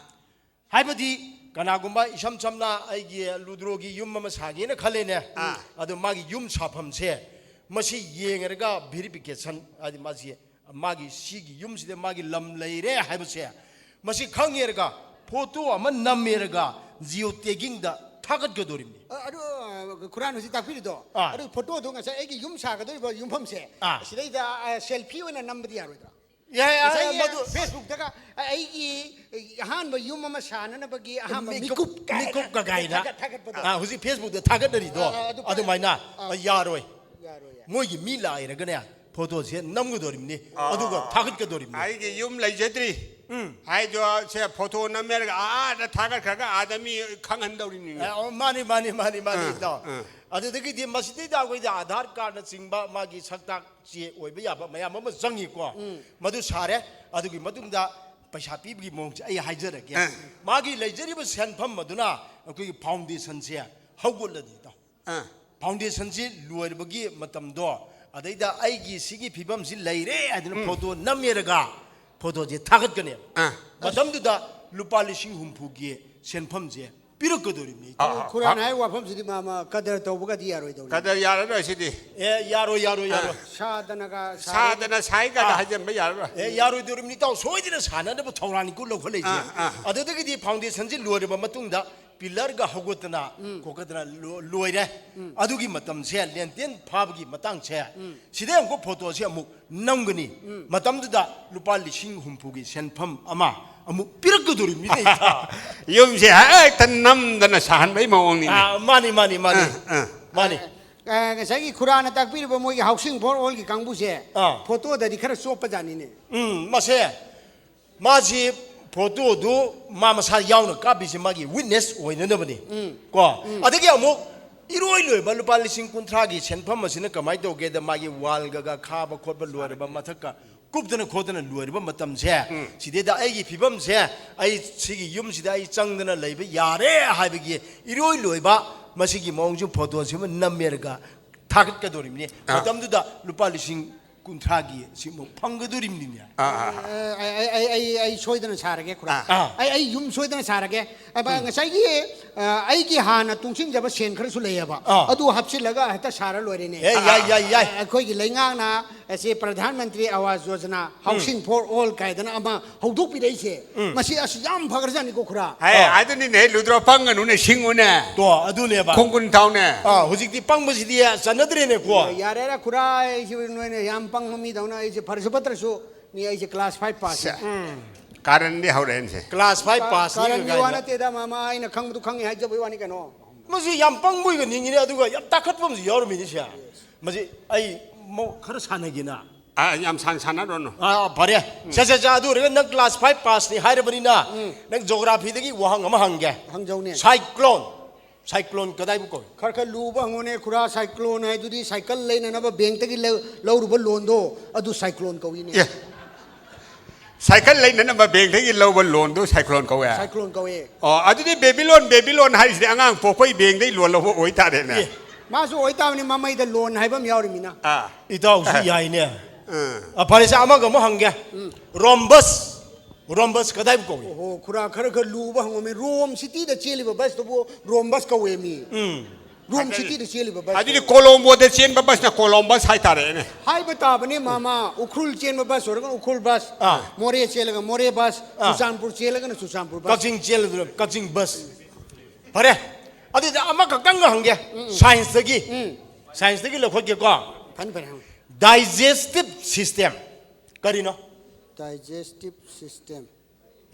ꯍꯥꯏꯕꯗꯤ, ꯀꯅꯥꯒꯨꯝꯕ ꯏꯁꯝ ꯁꯝꯅ ꯑꯩꯒꯤ ꯂꯨꯗ꯭ꯔꯣꯒꯤ ꯌꯨꯝ ꯑꯃ ꯁꯥꯒꯦꯅ ꯈꯜꯂꯦꯅꯦ꯫ ꯑꯥ꯫ ꯑꯗꯣ ꯃꯥꯒꯤ ꯌꯨꯝ ꯁꯥꯐꯝꯁꯦ, ꯃꯁꯤ ꯌꯦꯡꯉꯔꯒ verification, ꯍꯥꯏꯗꯤ ꯃꯥꯁꯤ ꯃꯥꯒꯤ ꯁꯤꯒꯤ ꯌꯨꯝꯁꯤꯗ ꯃꯥꯒꯤ ꯂꯝ ꯂꯩꯔꯦ ꯍꯥꯏꯕꯁꯦ, ꯃꯁꯤ ꯈꯪꯉꯦꯔꯒ ꯐꯣꯇꯣ ꯑꯃ ꯅꯝꯃꯦꯔꯒ ꯖꯤꯑꯣ ꯇꯦꯒꯤꯡꯗ ꯊꯥꯒꯠꯀꯗꯧꯔꯤꯕꯅꯤ꯫ ꯑ, ꯑꯗꯨ, ꯑ, ꯈꯨꯔꯥꯟ ꯍꯧꯖꯤꯛ ꯇꯥꯛꯄꯤꯔꯤꯗꯣ, ꯑꯥ꯫ ꯑꯗꯨ ꯐꯣꯇꯣꯗꯣ ꯉꯁꯥꯏ ꯑꯩꯒꯤ ꯌꯨꯝ ꯁꯥꯒꯗꯧꯔꯤꯕ ꯌꯨꯝꯐꯝꯁꯦ, ꯑꯥ꯫ ꯁꯤꯗꯩꯗ, ꯑ, ꯁꯦꯜꯐꯤ ꯑꯣꯏꯅ ꯅꯝꯕꯗꯤ ꯌꯥꯔꯣꯏꯗ꯭ꯔꯥ? ꯌꯥꯏ, ꯑ, ꯉꯁꯥꯏꯒꯤ ꯃꯗꯨ ꯐꯦꯁꯕꯨꯛꯇꯒ, ꯑ, ꯑꯩꯒꯤ ꯑꯍꯥꯟꯕ ꯌꯨꯝ ꯑꯃ ꯁꯥꯅꯅꯕꯒꯤ ꯑꯍꯥꯟꯕ ꯃꯤꯀꯨꯞ, ꯃꯤꯀꯨꯞ ꯀꯥꯏꯅ ꯃꯤꯀꯨꯞ ꯀ ꯀꯥꯏꯅ꯫ ꯊꯥꯒꯠ-, ꯊꯥꯒꯠꯄꯗꯣ꯫ ꯑꯥ, ꯍꯧꯖꯤꯛ ꯐꯦꯁꯕꯨꯛꯇ ꯊꯥꯒꯠꯅꯔꯤꯗꯣ, ꯑꯥ, ꯑꯗꯨ ꯐꯔꯦ꯫ ꯑꯗꯨꯃꯥꯏꯅ, ꯑꯥ꯫ ꯑ, ꯌꯥꯔꯣꯏ꯫ ꯌꯥꯔꯣꯏ, ꯌꯥꯔꯣꯏ꯫ ꯃꯣꯏꯒꯤ ꯃꯤ ꯂꯥꯛꯏꯔꯒꯅꯦ, ꯐꯣꯇꯣꯁꯦ ꯅꯝꯒꯗꯧꯔꯤꯕꯅꯤ, ꯑꯥ꯫ ꯑꯗꯨꯒ ꯊꯥꯒꯠꯀꯗꯧꯔꯤꯕꯅꯤ꯫ ꯑꯩꯒꯤ ꯌꯨꯝ ꯂꯩꯖꯗ꯭ꯔꯤ꯫ ꯎꯝ꯫ ꯍꯥꯏꯗꯣ, ꯁꯦ ꯐꯣꯇꯣ ꯅꯝꯃꯦꯔꯒ ꯑꯥꯗ ꯊꯥꯒꯠꯈ꯭ꯔꯒ ꯑꯥꯗ ꯃꯤ ꯈꯪꯍꯟꯗꯧꯔꯤꯅꯤ꯫ ꯑ, ꯑꯣ, ꯃꯥꯅꯤ, ꯃꯥꯅꯤ, ꯃꯥꯅꯤ, ꯃꯥꯅꯤ, ꯑꯥ, ꯏꯇꯥꯎ꯫ ꯑꯥ꯫ ꯑꯗꯨꯗꯒꯤꯗꯤ ꯃꯁꯤꯗꯩꯗ ꯑꯩꯈꯣꯏꯗ ꯑꯙꯥꯔ ꯀꯥꯔꯗꯅꯆꯤꯡꯕ ꯃꯥꯒꯤ ꯁꯛꯇꯥꯛ ꯆꯦ ꯑꯣꯏꯕ ꯌꯥꯕ ꯃꯌꯥꯝ ꯑꯃ ꯆꯪꯉꯤꯀꯣ꯫ ꯎꯝ꯫ ꯃꯗꯨ ꯁꯥꯔꯦ꯫ ꯑꯗꯨꯒꯤ ꯃꯇꯨꯡꯗ ꯄꯩꯁꯥ ꯄꯤꯕꯒꯤ ꯃꯑꯣꯡꯁꯦ ꯑꯩ ꯍꯥꯏꯖꯔꯒꯦ꯫ ꯑꯥ꯫ ꯃꯥꯒꯤ ꯂꯩꯖꯔꯤꯕ ꯁꯦꯟꯐꯝ ꯑꯗꯨꯅ ꯑꯩꯈꯣꯏꯒꯤ ꯐꯥꯎꯟꯗꯦꯁꯟꯁꯦ ꯍꯧꯒꯠꯂꯅꯤ, ꯏꯇꯥꯎ꯫ ꯑꯥ꯫ ꯐꯥꯎꯟꯗꯦꯁꯟꯁꯤ ꯂꯣꯏꯔꯕꯒꯤ ꯃꯇꯝꯗꯣ, ꯑꯗꯩꯗ ꯑꯩꯒꯤ ꯁꯤꯒꯤ ꯐꯤꯕꯝꯁꯤ ꯂꯩꯔꯦ ꯍꯥꯏꯗꯅ ꯎꯝ꯫ ꯐꯣꯇꯣ ꯅꯝꯃꯦꯔꯒ ꯐꯣꯇꯣꯁꯦ ꯊꯥꯒꯠꯀꯅꯦꯕ꯫ ꯑꯥ꯫ ꯃꯇꯝꯗꯨꯗ ꯂꯨꯄꯥ ꯂꯤꯁꯤꯡ ꯍꯨꯝꯐꯨꯒꯤ ꯁꯦꯟꯐꯝꯁꯦ ꯄꯤꯔꯛꯀꯗꯧꯔꯤꯕꯅꯤ꯫ ꯑꯥ, ꯑꯥ, ꯈꯨꯔꯥꯟ ꯑꯥ꯫ ꯍꯥꯏ ꯋꯥꯐꯝꯁꯤꯗꯤ ꯃꯥ, ꯃꯥ ꯀꯗꯔ ꯇꯧꯕꯒꯗꯤ ꯌꯥꯔꯣꯏꯗꯧꯔꯤ꯫ ꯀꯗꯔ ꯌꯥꯔꯔꯣꯏ ꯁꯤꯗꯤ꯫ ꯑꯦ, ꯌꯥꯔꯣꯏ, ꯌꯥꯔꯣꯏ, ꯑꯥ꯫ ꯌꯥꯔꯣꯏ꯫ ꯁꯥꯗꯅꯒ ꯁꯥꯔꯦ꯫ ꯁꯥꯗꯅ ꯁꯥꯏ ꯀꯥꯏꯅ ꯑꯥ꯫ ꯍꯥꯏꯖꯟꯕ ꯌꯥꯔꯔꯣꯏ꯫ ꯑꯦ, ꯌꯥꯔꯣꯏꯗꯧꯔꯤꯕꯅꯤ, ꯏꯇꯥꯎ꯫ ꯁꯣꯏꯗꯅ ꯁꯥꯟꯅꯅꯕ ꯊꯧꯔꯥꯡꯅꯤꯀꯣ ꯂꯧꯈꯠꯂꯛꯏꯁꯦ꯫ ꯑꯥ, ꯑꯥ꯫ ꯑꯗꯨꯗꯒꯤꯗꯤ ꯐꯥꯎꯟꯗꯦꯁꯟꯁꯤ ꯂꯣꯏꯔꯕ ꯃꯇꯨꯡꯗ ꯄꯤꯂꯔꯒ ꯍꯧꯒꯠꯇꯅ ꯎꯝ꯫ ꯈꯣꯠꯀꯠꯇꯅ ꯂꯣ-, ꯂꯣꯏꯔꯦ꯫ ꯎꯝ꯫ ꯑꯗꯨꯒꯤ ꯃꯇꯝꯁꯦ, ꯂꯦꯟꯇꯦꯟ ꯐꯥꯕꯒꯤ ꯃꯇꯥꯡꯁꯦ, ꯎꯝ꯫ ꯁꯤꯗꯩ ꯑꯃꯨꯛꯀ ꯐꯣꯇꯣꯁꯦ ꯑꯃꯨꯛ ꯅꯝꯒꯅꯤ꯫ ꯎꯝ꯫ ꯃꯇꯝꯗꯨꯗ ꯂꯨꯄꯥ ꯂꯤꯁꯤꯡ ꯍꯨꯝꯐꯨꯒꯤ ꯁꯦꯟꯐꯝ ꯑꯃ ꯑꯃꯨꯛ ꯄꯤꯔꯛꯀꯗꯧꯔꯤꯕꯅꯤꯅꯦ꯫ ꯌꯨꯝꯁꯦ ꯍꯦꯛꯇ ꯅꯝꯗꯅ ꯁꯥꯍꯟꯕꯩ ꯃꯑꯣꯡꯅꯤꯅꯦ꯫ ꯑꯥ, ꯃꯥꯅꯤ, ꯃꯥꯅꯤ, ꯃꯥꯅꯤ꯫ ꯑꯥ, ꯑꯥ꯫ ꯃꯥꯅꯤ꯫ ꯑ, ꯉꯁꯥꯏꯒꯤ ꯈꯨꯔꯥꯅ ꯇꯥꯛꯄꯤꯔꯤꯕ ꯃꯣꯏꯒꯤ Housing for All ꯒꯤ ꯀꯥꯡꯕꯨꯁꯦ ꯑꯥ꯫ ꯐꯣꯇꯣꯗꯗꯤ ꯈꯔ ꯆꯣꯞꯄꯖꯥꯠꯅꯤꯅꯦ꯫ ꯎꯝ, ꯃꯁꯦ ꯃꯥꯁꯤ ꯐꯣꯇꯣꯗꯨ ꯃꯥ ꯃꯁꯥ ꯌꯥꯎꯅ ꯀꯥꯞꯄꯤꯁꯤ ꯃꯥꯒꯤ ꯋꯤꯠꯅꯦꯁ ꯑꯣꯏꯅꯅꯕꯅꯤ꯫ ꯎꯝ꯫ ꯀꯣ? ꯎꯝ꯫ ꯑꯗꯒꯤ ꯑꯃꯨꯛ ꯏꯔꯣꯏ ꯂꯣꯏꯕ ꯂꯨꯄꯥ ꯂꯤꯁꯤꯡ ꯀꯨꯟꯊ꯭ꯔꯥꯒꯤ ꯁꯦꯟꯐꯝ ꯑꯁꯤꯅ ꯀꯃꯥꯏꯅ ꯇꯧꯒꯦꯗ, ꯃꯥꯒꯤ ꯋꯥꯜꯒꯒ ꯈꯥꯕ ꯈꯣꯠꯄ ꯂꯣꯏꯔꯕ, ꯃꯊꯛꯀ ꯀꯨꯞꯇꯅ ꯈꯣꯠꯇꯅ ꯂꯣꯏꯔꯕ ꯃꯇꯝꯁꯦ, ꯎꯝ꯫ ꯁꯤꯗꯩꯗ ꯑꯩꯒꯤ ꯐꯤꯕꯝꯁꯦ, ꯑꯩ ꯁꯤꯒꯤ ꯌꯨꯝꯁꯤꯗ ꯑꯩ ꯆꯪꯗꯅ ꯂꯩꯕ ꯌꯥꯔꯦ ꯍꯥꯏꯕꯒꯤ ꯏꯔꯣꯏ ꯂꯣꯏꯕ ꯃꯁꯤꯒꯤ ꯃꯑꯣꯡꯁꯤ ꯐꯣꯇꯣꯁꯤꯃ ꯅꯝꯃꯦꯔꯒ ꯊꯥꯒꯠꯀꯗꯧꯔꯤꯕꯅꯤ꯫ ꯑꯥ꯫ ꯃꯇꯝꯗꯨꯗ ꯂꯨꯄꯥ ꯂꯤꯁꯤꯡ ꯀꯨꯟꯊ꯭ꯔꯥꯒꯤ ꯁꯤꯃꯨꯛ ꯐꯪꯒꯗꯧꯔꯤꯕꯅꯤꯅꯦ꯫ ꯑꯥ, ꯑꯥ, ꯑꯥ꯫ ꯑ, ꯑꯩ, ꯑꯩ, ꯑꯩ, ꯑꯩ ꯁꯣꯏꯗꯅ ꯁꯥꯔꯒꯦ, ꯈꯨꯔꯥ꯫ ꯑꯥ꯫ ꯑꯩ, ꯑꯩ ꯌꯨꯝ ꯁꯣꯏꯗꯅ ꯁꯥꯔꯒꯦ꯫ ꯑ, ꯎꯝ꯫ ꯉꯁꯥꯏꯒꯤ, ꯑ, ꯑꯩꯒꯤ ꯍꯥꯟꯅ ꯇꯨꯡꯁꯤꯟꯖꯕ ꯁꯦꯟ ꯈꯔꯁꯨ ꯂꯩꯌꯦꯕ꯫ ꯑꯥ꯫ ꯑꯗꯨ ꯍꯥꯞꯆꯤꯜꯂꯒ ꯍꯦꯛꯇ ꯁꯥꯔ ꯂꯣꯏꯔꯦꯅꯦ꯫ ꯑꯦ, ꯌꯥꯏ, ꯌꯥꯏ, ꯌꯥꯏ꯫ ꯑ, ꯑꯩꯈꯣꯏꯒꯤ ꯂꯩꯉꯥꯛꯅ ꯑꯁꯤ ꯄ꯭ꯔꯙꯥꯟ ꯃꯟꯇ꯭ꯔꯤ ꯑꯋꯥꯁ ꯌꯣꯖꯅꯥ, ꯍꯥꯎꯁꯤꯡ ꯐꯣꯔ ꯑꯣꯜ ꯀꯥꯏꯗꯅ ꯑꯃ ꯍꯧꯗꯣꯛꯄꯤꯔꯛꯏꯁꯦ, ꯃꯁꯤ ꯑꯁ ꯌꯥꯝ ꯐꯈ꯭ꯔꯖꯥꯠꯅꯤꯀꯣ ꯈꯨꯔꯥ꯫ ꯍꯥꯏ, ꯑꯗꯨꯅꯤꯅꯦ, ꯂꯨꯗ꯭ꯔꯣ, ꯄꯪꯒꯅꯨꯅꯦ, ꯁꯤꯡꯉꯨꯅꯦ꯫ ꯇꯣ ꯑꯗꯨꯅꯦꯕ꯫ ꯈꯣꯡꯒꯨꯟ ꯊꯥꯎꯅꯦ꯫ ꯑꯥ, ꯍꯧꯖꯤꯛꯇꯤ ꯄꯪꯕꯁꯤꯗꯤ ꯆꯠꯅꯗ꯭ꯔꯦꯅꯦꯀꯣ꯫ ꯌꯥꯔꯦ ꯌꯥꯔꯦ ꯈꯨꯔꯥ, ꯑꯩꯁꯤ ꯅꯣꯏꯅ ꯌꯥꯝ ꯄꯪꯕ ꯃꯤꯗꯧꯅ, ꯑꯩꯁꯦ ꯐꯔꯁꯨ ꯐꯠꯇ꯭ꯔꯁꯨ ꯃꯤ, ꯑꯩꯁꯦ ꯀ꯭ꯂꯥꯁ ꯐꯥꯏꯚ ꯄꯥꯁ꯫ ꯁꯦ꯫ ꯀꯥꯔꯟꯗꯤ ꯍꯧꯔꯛꯑꯦꯅꯦ꯫ ꯀ꯭ꯂꯥꯁ ꯐꯥꯏꯚ ꯄꯥꯁ ꯀꯥꯔꯟꯒꯤ ꯋꯥ ꯅꯠꯇꯦꯗ ꯃꯥꯃ, ꯑꯩꯅ ꯈꯪꯕꯗꯨ ꯈꯪꯉꯤ ꯍꯥꯏꯖꯕꯒꯤ ꯋꯥꯅꯤ ꯀꯩꯅꯣ꯫ ꯃꯁꯤ ꯌꯥꯝ ꯄꯪꯕꯣꯏꯒ ꯅꯤꯡꯉꯤꯅꯦ, ꯑꯗꯨꯒ ꯌꯥꯝ ꯇꯥꯈꯠꯄ ꯑꯃꯁꯨ ꯌꯥꯎꯔꯝꯃꯤꯅꯦ ꯁꯦ꯫ ꯃꯁꯤ ꯑꯩ ꯃꯧ ꯈꯔ ꯁꯥꯟꯅꯒꯦꯅ꯫ ꯑ, ꯌꯥꯝ ꯁꯥꯡ ꯁꯥꯟꯅꯔꯣꯅꯨ꯫ ꯑꯥ, ꯐꯔꯦ꯫ ꯁꯦ, ꯁꯦ, ꯁꯦ, ꯑꯗꯨ ꯑꯣꯏꯔꯒ ꯅꯪ ꯀ꯭ꯂꯥꯁ ꯐꯥꯏꯚ ꯄꯥꯁꯅꯤ ꯍꯥꯏꯔꯕꯅꯤꯅ, ꯅꯪ ꯖꯣꯒ꯭ꯔꯥꯐꯤꯗꯒꯤ ꯋꯥꯍꯪ ꯑꯃ ꯍꯪꯒꯦ꯫ ꯍꯪꯖꯧꯅꯦ꯫ ꯁꯥꯏꯀ꯭ꯂꯣꯟ, ꯁꯥꯏꯀ꯭ꯂꯣꯟ ꯀꯗꯥꯏꯕꯨ ꯀꯧꯏ? ꯈꯔ ꯈꯔ ꯂꯨꯕ ꯍꯪꯉꯣꯅꯦ ꯈꯨꯔꯥ, ꯁꯥꯏꯀ꯭ꯂꯣꯟ ꯍꯥꯏꯗꯨꯗꯤ ꯁꯥꯏꯀꯜ ꯂꯩꯅꯅꯕ ꯕꯦꯡꯛꯇꯒꯤ ꯂꯧ-, ꯂꯧꯔꯨꯕ ꯂꯣꯟꯗꯣ, ꯑꯗꯨ ꯁꯥꯏꯀ꯭ꯂꯣꯟ ꯀꯧꯏꯅꯦ꯫ ꯑꯦ, ꯁꯥꯏꯀꯜ ꯂꯩꯅꯅꯕ ꯕꯦꯡꯛꯇꯒꯤ ꯂꯧꯕ ꯂꯣꯟꯗꯨ ꯁꯥꯏꯀ꯭ꯂꯣꯟ ꯀꯧꯋꯦ꯫ ꯁꯥꯏꯀ꯭ꯂꯣꯟ ꯀꯧꯋꯦ꯫ ꯑꯣ, ꯑꯗꯨꯗꯤ ꯕꯦꯕꯤꯂꯣꯟ, ꯕꯦꯕꯤꯂꯣꯟ ꯍꯥꯏꯁꯤꯗꯤ ꯑꯉꯥꯡ ꯄꯣꯛꯄꯒꯤ ꯕꯦꯡꯛꯗꯒꯤ ꯂꯣꯟ ꯂꯧꯕ ꯑꯣꯏꯇꯥꯔꯦꯅꯦ꯫ ꯑꯦ꯫ ꯃꯥꯁꯨ ꯑꯣꯏꯇꯥꯕꯅꯤ, ꯃꯃꯩꯗ ꯂꯣꯟ ꯍꯥꯏꯕ ꯑꯃ ꯌꯥꯎꯔꯤꯃꯤꯅ꯫ ꯑꯥ꯫ ꯏꯇꯥꯎꯁꯤ ꯌꯥꯏꯅꯦ꯫ ꯑꯥ꯫ ꯑ, ꯐꯔꯦꯁꯦ, ꯑꯃꯒ ꯑꯃꯨꯛ ꯍꯪꯒꯦ꯫ ꯔꯣꯝꯕꯁ, ꯔꯣꯝꯕꯁ ꯀꯗꯥꯏꯕꯨ ꯀꯧꯏ? ꯑꯣꯍꯣ, ꯈꯨꯔꯥ, ꯈꯔ ꯈꯔ ꯂꯨꯕ ꯍꯪꯉꯣꯃꯤ꯫ ꯔꯣꯝ ꯁꯤꯇꯤꯗ ꯆꯦꯜꯂꯤꯕ ꯕꯁꯇꯨꯕꯨ ꯔꯣꯝꯕꯁ ꯀꯧꯋꯦꯃꯤ꯫ ꯔꯣꯝ ꯁꯤꯇꯤꯗ ꯆꯦꯜꯂꯤꯕ ꯕꯁ꯫ ꯑꯗꯨꯗꯤ ꯀꯣꯂꯣꯝꯕꯣꯗ ꯆꯦꯟꯕ ꯕꯁꯅ ꯀꯣꯂꯣꯝꯕꯁ ꯍꯥꯏꯇꯥꯔꯦꯅꯦ꯫ ꯍꯥꯏꯕ ꯇꯥꯕꯅꯤ ꯃꯥꯃ, ꯎꯈ꯭ꯔꯨꯜ ꯆꯦꯟꯕ ꯕꯁ ꯑꯣꯏꯔꯒꯅ ꯎꯈ꯭ꯔꯨꯜ ꯕꯁ, ꯑꯥ꯫ ꯃꯣꯔꯦ ꯆꯦꯜꯂꯒ ꯃꯣꯔꯦ ꯕꯁ, ꯑꯥ꯫ ꯆꯨꯔꯆꯥꯟꯄꯨꯔ ꯆꯦꯜꯂꯒꯅ ꯆꯨꯔꯆꯥꯟꯄꯨꯔ ꯕꯁ꯫ ꯀꯛꯆꯤꯡ ꯆꯦꯜꯂꯗꯨꯅ ꯀꯛꯆꯤꯡ ꯕꯁ꯫ ꯐꯔꯦ, ꯑꯗꯨꯗꯤ ꯑꯃꯈꯛꯇꯪꯒ ꯍꯪꯒꯦ꯫ ꯁꯥꯏꯟꯁꯇꯒꯤ, ꯁꯥꯏꯟꯁꯇꯒꯤ ꯂꯧꯈꯠꯀꯦꯀꯣ꯫ ꯐꯅꯤ ꯐꯅꯤ ꯍꯪꯉꯨ꯫ ꯗꯥꯏꯖꯦꯁꯇꯤꯞ ꯁꯤꯁꯇꯦꯝ ꯀꯔꯤꯅꯣ? Digestive system.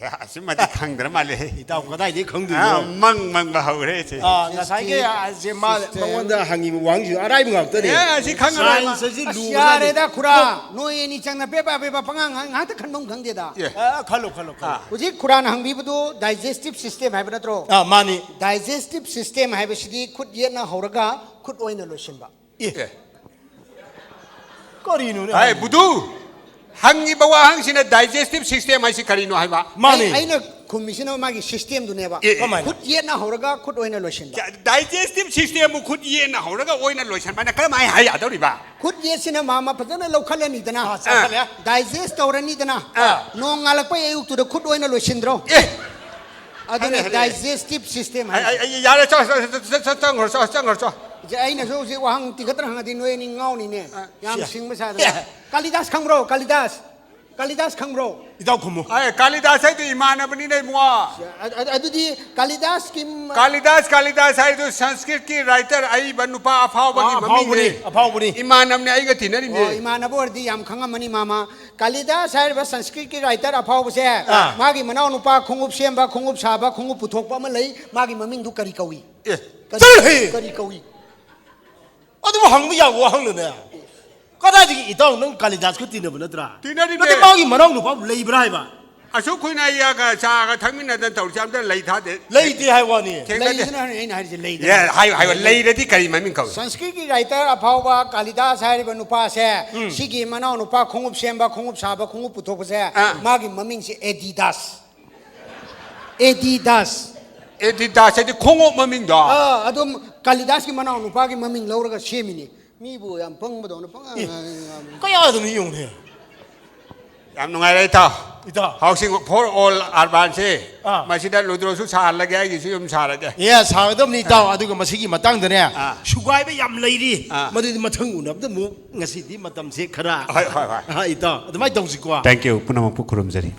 ꯑꯦ, ꯑꯁꯤꯃꯗꯤ ꯈꯪꯗ꯭ꯔ ꯃꯥꯜꯂꯦ꯫ ꯏꯇꯥꯎ ꯀꯗꯥꯏꯗꯒꯤ ꯑꯥ, ꯈꯪꯗꯣꯏꯅꯣ? ꯃꯪ ꯃꯪꯕ ꯍꯧꯔꯦ ꯁꯦ꯫ ꯑꯥ, ꯉꯁꯥꯏꯒꯤ ꯑꯁꯦ ꯃꯥ, ꯃꯉꯣꯟꯗ ꯍꯪꯉꯤꯕ ꯋꯥꯍꯪꯁꯤꯁꯨ ꯑꯔꯥꯏꯕ ꯉꯥꯛꯇꯅꯦ꯫ ꯑꯦ, ꯑꯁꯤ ꯈꯪꯉꯔꯣꯏ ꯃꯥ꯫ ꯁꯥꯏꯟꯁ ꯑꯁꯤ ꯑꯁ, ꯂꯨꯔꯖꯥꯠꯅꯤ꯫ ꯌꯥꯔꯦꯗ ꯈꯨꯔꯥ, ꯅꯣꯏ ꯑꯅꯤ ꯆꯪꯅ ꯄꯦꯄꯥ ꯄꯦꯄꯥ ꯄꯉꯥꯡ ꯉꯥꯡ-, ꯉꯥꯛꯇ ꯈꯟꯐꯝ ꯈꯪꯗꯦꯗ꯫ ꯑꯦ꯫ ꯑ, ꯈꯜꯂꯣ, ꯈꯜꯂꯣ, ꯈꯜꯂꯣ꯫ ꯍꯧꯖꯤꯛ ꯈꯨꯔꯥꯅ ꯍꯪꯕꯤꯕꯗꯨ ꯗꯥꯏꯖꯦꯁꯇꯤꯞ ꯁꯤꯁꯇꯦꯝ ꯍꯥꯏꯕ ꯅꯠꯇ꯭ꯔꯣ? ꯑꯥ, ꯃꯥꯅꯤ꯫ ꯗꯥꯏꯖꯦꯁꯇꯤꯞ ꯁꯤꯁꯇꯦꯝ ꯍꯥꯏꯕꯁꯤꯗꯤ ꯈꯨꯠ ꯌꯦꯠꯅ ꯍꯧꯔꯒ ꯈꯨꯠ ꯑꯣꯏꯅ ꯂꯣꯏꯁꯤꯟꯕ꯫ ꯑꯦ꯫ ꯑꯦ꯫ ꯀꯔꯤꯅꯣꯅꯦ ꯍꯥꯏ, ꯍꯥꯏꯁꯤꯕꯣ? ꯕꯨꯙꯨ, ꯍꯪꯉꯤꯕ ꯋꯥꯍꯪꯁꯤꯅ ꯗꯥꯏꯖꯦꯁꯇꯤꯞ ꯁꯤꯁꯇꯦꯝ ꯍꯥꯏꯁꯤ ꯀꯔꯤꯅꯣ ꯍꯥꯏꯕ? ꯃꯥꯅꯤ꯫ ꯑꯩ-, ꯑꯩꯅ ꯈꯨꯝꯃꯤꯁꯤꯅ ꯃꯥꯒꯤ ꯁꯤꯁꯇꯦꯝꯗꯨꯅꯦꯕ꯫ ꯑꯦ, ꯑꯦ꯫ ꯀꯃꯥꯏꯅ? ꯈꯨꯠ ꯌꯦꯠꯅ ꯍꯧꯔꯒ ꯈꯨꯠ ꯑꯣꯏꯅ ꯂꯣꯏꯁꯤꯟꯕ꯫ ꯗꯥꯏꯖꯦꯁꯇꯤꯞ ꯁꯤꯁꯇꯦꯝꯕꯨ ꯈꯨꯠ ꯌꯦꯠꯅ ꯍꯧꯔꯒ ꯑꯣꯏꯅ ꯂꯣꯏꯁꯤꯟꯕꯅ ꯀꯔꯝꯍꯥꯏꯅ ꯍꯥꯏ ꯌꯥꯗꯧꯔꯤꯕ? ꯈꯨꯠ ꯌꯦꯠꯁꯤꯅ ꯃꯥꯃ ꯐꯖꯅ ꯂꯧꯈꯠꯂꯅꯤꯗꯅ꯫ ꯑꯥ, ꯆꯥꯁꯜꯂꯦ꯫ ꯗꯥꯏꯖꯦꯁ ꯇꯧꯔꯅꯤꯗꯅ꯫ ꯑꯥ꯫ ꯅꯣꯡꯉꯥꯜꯂꯛꯄꯩ ꯑꯌꯨꯛꯇꯨꯗ ꯈꯨꯠ ꯑꯣꯏꯅ ꯂꯣꯏꯁꯤꯟꯗ꯭ꯔꯣ? ꯑꯦ, ꯑꯗꯨꯅ ꯍꯥꯏꯔꯦ, ꯍꯥꯏꯔꯦ꯫ Digestive system ꯑꯩ, ꯍꯥꯏꯁꯦ꯫ ꯑꯩ, ꯑꯩ, ꯌꯥꯔꯦ, ꯆꯣ, ꯆꯣ, ꯆꯪꯈ꯭ꯔꯣ, ꯆꯣ, ꯆꯪꯈ꯭ꯔꯣ, ꯆꯣ꯫ ꯏꯆꯦ, ꯑꯩꯅꯁꯨ ꯍꯧꯖꯤꯛ ꯋꯥꯍꯪ ꯇꯤꯈꯠꯇꯅ ꯍꯪꯉꯗꯤ ꯅꯣꯏ ꯑꯅꯤ ꯉꯥꯎꯅꯤꯅꯦ꯫ ꯑ, ꯌꯥꯝ ꯁꯤ-, ꯁꯤꯡꯕ ꯁꯥꯗꯅ꯫ ꯀꯥꯂꯤꯗꯥꯁ ꯈꯪꯕ꯭ꯔꯣ? ꯀꯥꯂꯤꯗꯥꯁ? ꯀꯥꯂꯤꯗꯥꯁ ꯈꯪꯕ꯭ꯔꯣ? ꯏꯇꯥꯎ ꯈꯨꯝꯃꯨ꯫ ꯑꯦ, ꯀꯥꯂꯤꯗꯥꯁ ꯍꯥꯏꯗꯨ ꯏꯃꯥꯟꯅꯕꯅꯤꯅꯦ, ꯏꯕꯨꯡꯉꯣ꯫ ꯑ-, ꯑ-, ꯑꯗꯨꯗꯤ ꯀꯥꯂꯤꯗꯥꯁꯀꯤ ꯃ- ꯀꯥꯂꯤꯗꯥꯁ, ꯀꯥꯂꯤꯗꯥꯁ ꯍꯥꯏꯗꯨ ꯁꯪꯁꯀ꯭ꯔꯤꯠꯀꯤ writer ꯑꯏꯕ ꯅꯨꯄꯥ ꯑꯐꯥꯎꯕꯒꯤ ꯑꯥ, ꯑꯐꯥꯎꯕꯅꯤ, ꯃꯃꯤꯡꯅꯦ꯫ ꯑꯐꯥꯎꯕꯅꯤ꯫ ꯏꯃꯥꯟꯅꯕꯅꯦ, ꯑꯩꯒ ꯇꯤꯟꯅꯔꯤꯅꯦ꯫ ꯑꯣ, ꯏꯃꯥꯟꯅꯕ ꯑꯣꯏꯔꯗꯤ ꯌꯥꯝ ꯈꯪꯉꯝꯃꯅꯤ, ꯃꯥꯃ꯫ ꯀꯥꯂꯤꯗꯥꯁ ꯍꯥꯏꯔꯤꯕ ꯁꯪꯁꯀ꯭ꯔꯤꯠꯀꯤ writer ꯑꯐꯥꯎꯕꯁꯦ, ꯑꯥ꯫ ꯃꯥꯒꯤ ꯃꯅꯥꯎꯅꯨꯄꯥ ꯈꯣꯡꯎꯞ ꯁꯦꯝꯕ, ꯈꯣꯡꯎꯞ ꯁꯥꯕ, ꯈꯣꯡꯎꯞ ꯄꯨꯊꯣꯛꯄ ꯑꯃ ꯂꯩ, ꯃꯥꯒꯤ ꯃꯃꯤꯡꯗꯨ ꯀꯔꯤ ꯀꯧꯏ? ꯑꯦ, ꯀꯔꯤ, ꯆꯠꯂꯍꯦ! ꯀꯔꯤ ꯀꯧꯏ? ꯑꯗꯨꯕꯨ ꯍꯪꯕ ꯌꯥꯕ ꯋꯥꯍꯪꯂꯅꯦ? ꯀꯗꯥꯏꯗꯒꯤ ꯏꯇꯥꯎ, ꯅꯪ ꯀꯥꯂꯤꯗꯥꯁꯀ ꯇꯤꯟꯅꯕ ꯅꯠꯇ꯭ꯔꯥ? ꯇꯤꯟꯅꯔꯤꯅꯦ꯫ ꯅꯠꯇꯦ, ꯃꯥꯒꯤ ꯃꯅꯥꯎ ꯅꯨꯄꯥꯕꯨ ꯂꯩꯕ꯭ꯔꯥ ꯍꯥꯏꯕ? ꯑꯁꯨꯛ ꯀꯨꯏꯅ ꯑꯩꯒ ꯆꯥꯒ ꯊꯛꯃꯤꯟꯅꯗꯅ ꯇꯧꯔꯤꯁꯦ ꯑꯝꯇ ꯂꯩ ꯊꯥꯗꯦ꯫ ꯂꯩꯇꯦ ꯍꯥꯏ ꯋꯥꯅꯤ꯫ ꯊꯦꯡꯅꯗꯦ꯫ ꯂꯩꯗꯅ ꯑꯩꯅ ꯍꯥꯏꯔꯤꯁꯦ, ꯂꯩꯗꯅ꯫ ꯌꯥ, ꯍꯥꯏꯌꯣ, ꯍꯥꯏꯌꯣ꯫ ꯂꯩꯔꯗꯤ ꯀꯔꯤ ꯃꯃꯤꯡ ꯀꯧꯏ? ꯁꯪꯁꯀ꯭ꯔꯤꯠꯀꯤ writer ꯑꯐꯥꯎꯕ ꯀꯥꯂꯤꯗꯥꯁ ꯍꯥꯏꯔꯤꯕ ꯅꯨꯄꯥꯁꯦ, ꯎꯝ꯫ ꯁꯤꯒꯤ ꯃꯅꯥꯎ ꯅꯨꯄꯥ ꯈꯣꯡꯎꯞ ꯁꯦꯝꯕ, ꯈꯣꯡꯎꯞ ꯁꯥꯕ, ꯈꯣꯡꯎꯞ ꯄꯨꯊꯣꯛꯄꯁꯦ, ꯑꯥ꯫ ꯃꯥꯒꯤ ꯃꯃꯤꯡꯁꯦ ꯑꯦꯗꯤꯗꯥꯁ꯫ ꯑꯦꯗꯤꯗꯥꯁ꯫ ꯑꯦꯗꯤꯗꯥꯁ ꯍꯥꯏꯗꯤ ꯈꯣꯡꯎꯞ ꯃꯃꯤꯡꯗꯣ? ꯑꯥ, ꯑꯗꯨꯝ ꯀꯥꯂꯤꯗꯥꯁꯀꯤ ꯃꯅꯥꯎ ꯅꯨꯄꯥꯒꯤ ꯃꯃꯤꯡ ꯂꯧꯔꯒ ꯁꯦꯝꯃꯤꯅꯤ꯫ ꯃꯤꯕꯨ ꯌꯥꯝ ꯄꯪꯕꯗꯧꯅ ꯄꯪꯉꯥꯡ ꯑꯦ, ꯉꯥꯡꯉꯤ꯫ ꯀꯌꯥꯗꯅꯣ ꯌꯦꯡꯉꯨꯅꯦ꯫ ꯌꯥꯝ ꯅꯨꯡꯉꯥꯏꯔꯦ, ꯏꯇꯥꯎ꯫ ꯏꯇꯥꯎ꯫ Housing for all urban ꯁꯦ, ꯑꯥ꯫ ꯃꯁꯤꯗ ꯂꯨꯗ꯭ꯔꯣꯁꯨ ꯁꯥꯍꯜꯂꯒꯦ, ꯑꯩꯒꯤꯁꯨ ꯌꯨꯝ ꯁꯥꯔꯒꯦ꯫ ꯑꯦ, ꯁꯥꯒꯗꯕꯅꯤ, ꯏꯇꯥꯎ꯫ ꯑꯥ꯫ ꯑꯗꯨꯒ ꯃꯁꯤꯒꯤ ꯃꯇꯥꯡꯗꯅꯦ, ꯑꯥ꯫ ꯁꯨꯒꯥꯏꯕ ꯌꯥꯝ ꯂꯩꯔꯤ꯫ ꯑꯥ꯫ ꯃꯗꯨꯗꯤ ꯃꯊꯪ ꯎꯅꯕꯗ ꯑꯃꯨꯛ, ꯉꯁꯤꯗꯤ ꯃꯇꯝꯁꯦ ꯈꯔ, ꯍꯣꯏ, ꯍꯣꯏ, ꯍꯣꯏ꯫ ꯑꯥ, ꯏꯇꯥꯎ, ꯑꯗꯨꯃꯥꯏꯅ ꯇꯧꯁꯤꯀꯣ꯫ Thank you, ꯄꯨꯝꯅꯃꯛꯄꯨ ꯈꯨꯔꯨꯝꯖꯔꯤ꯫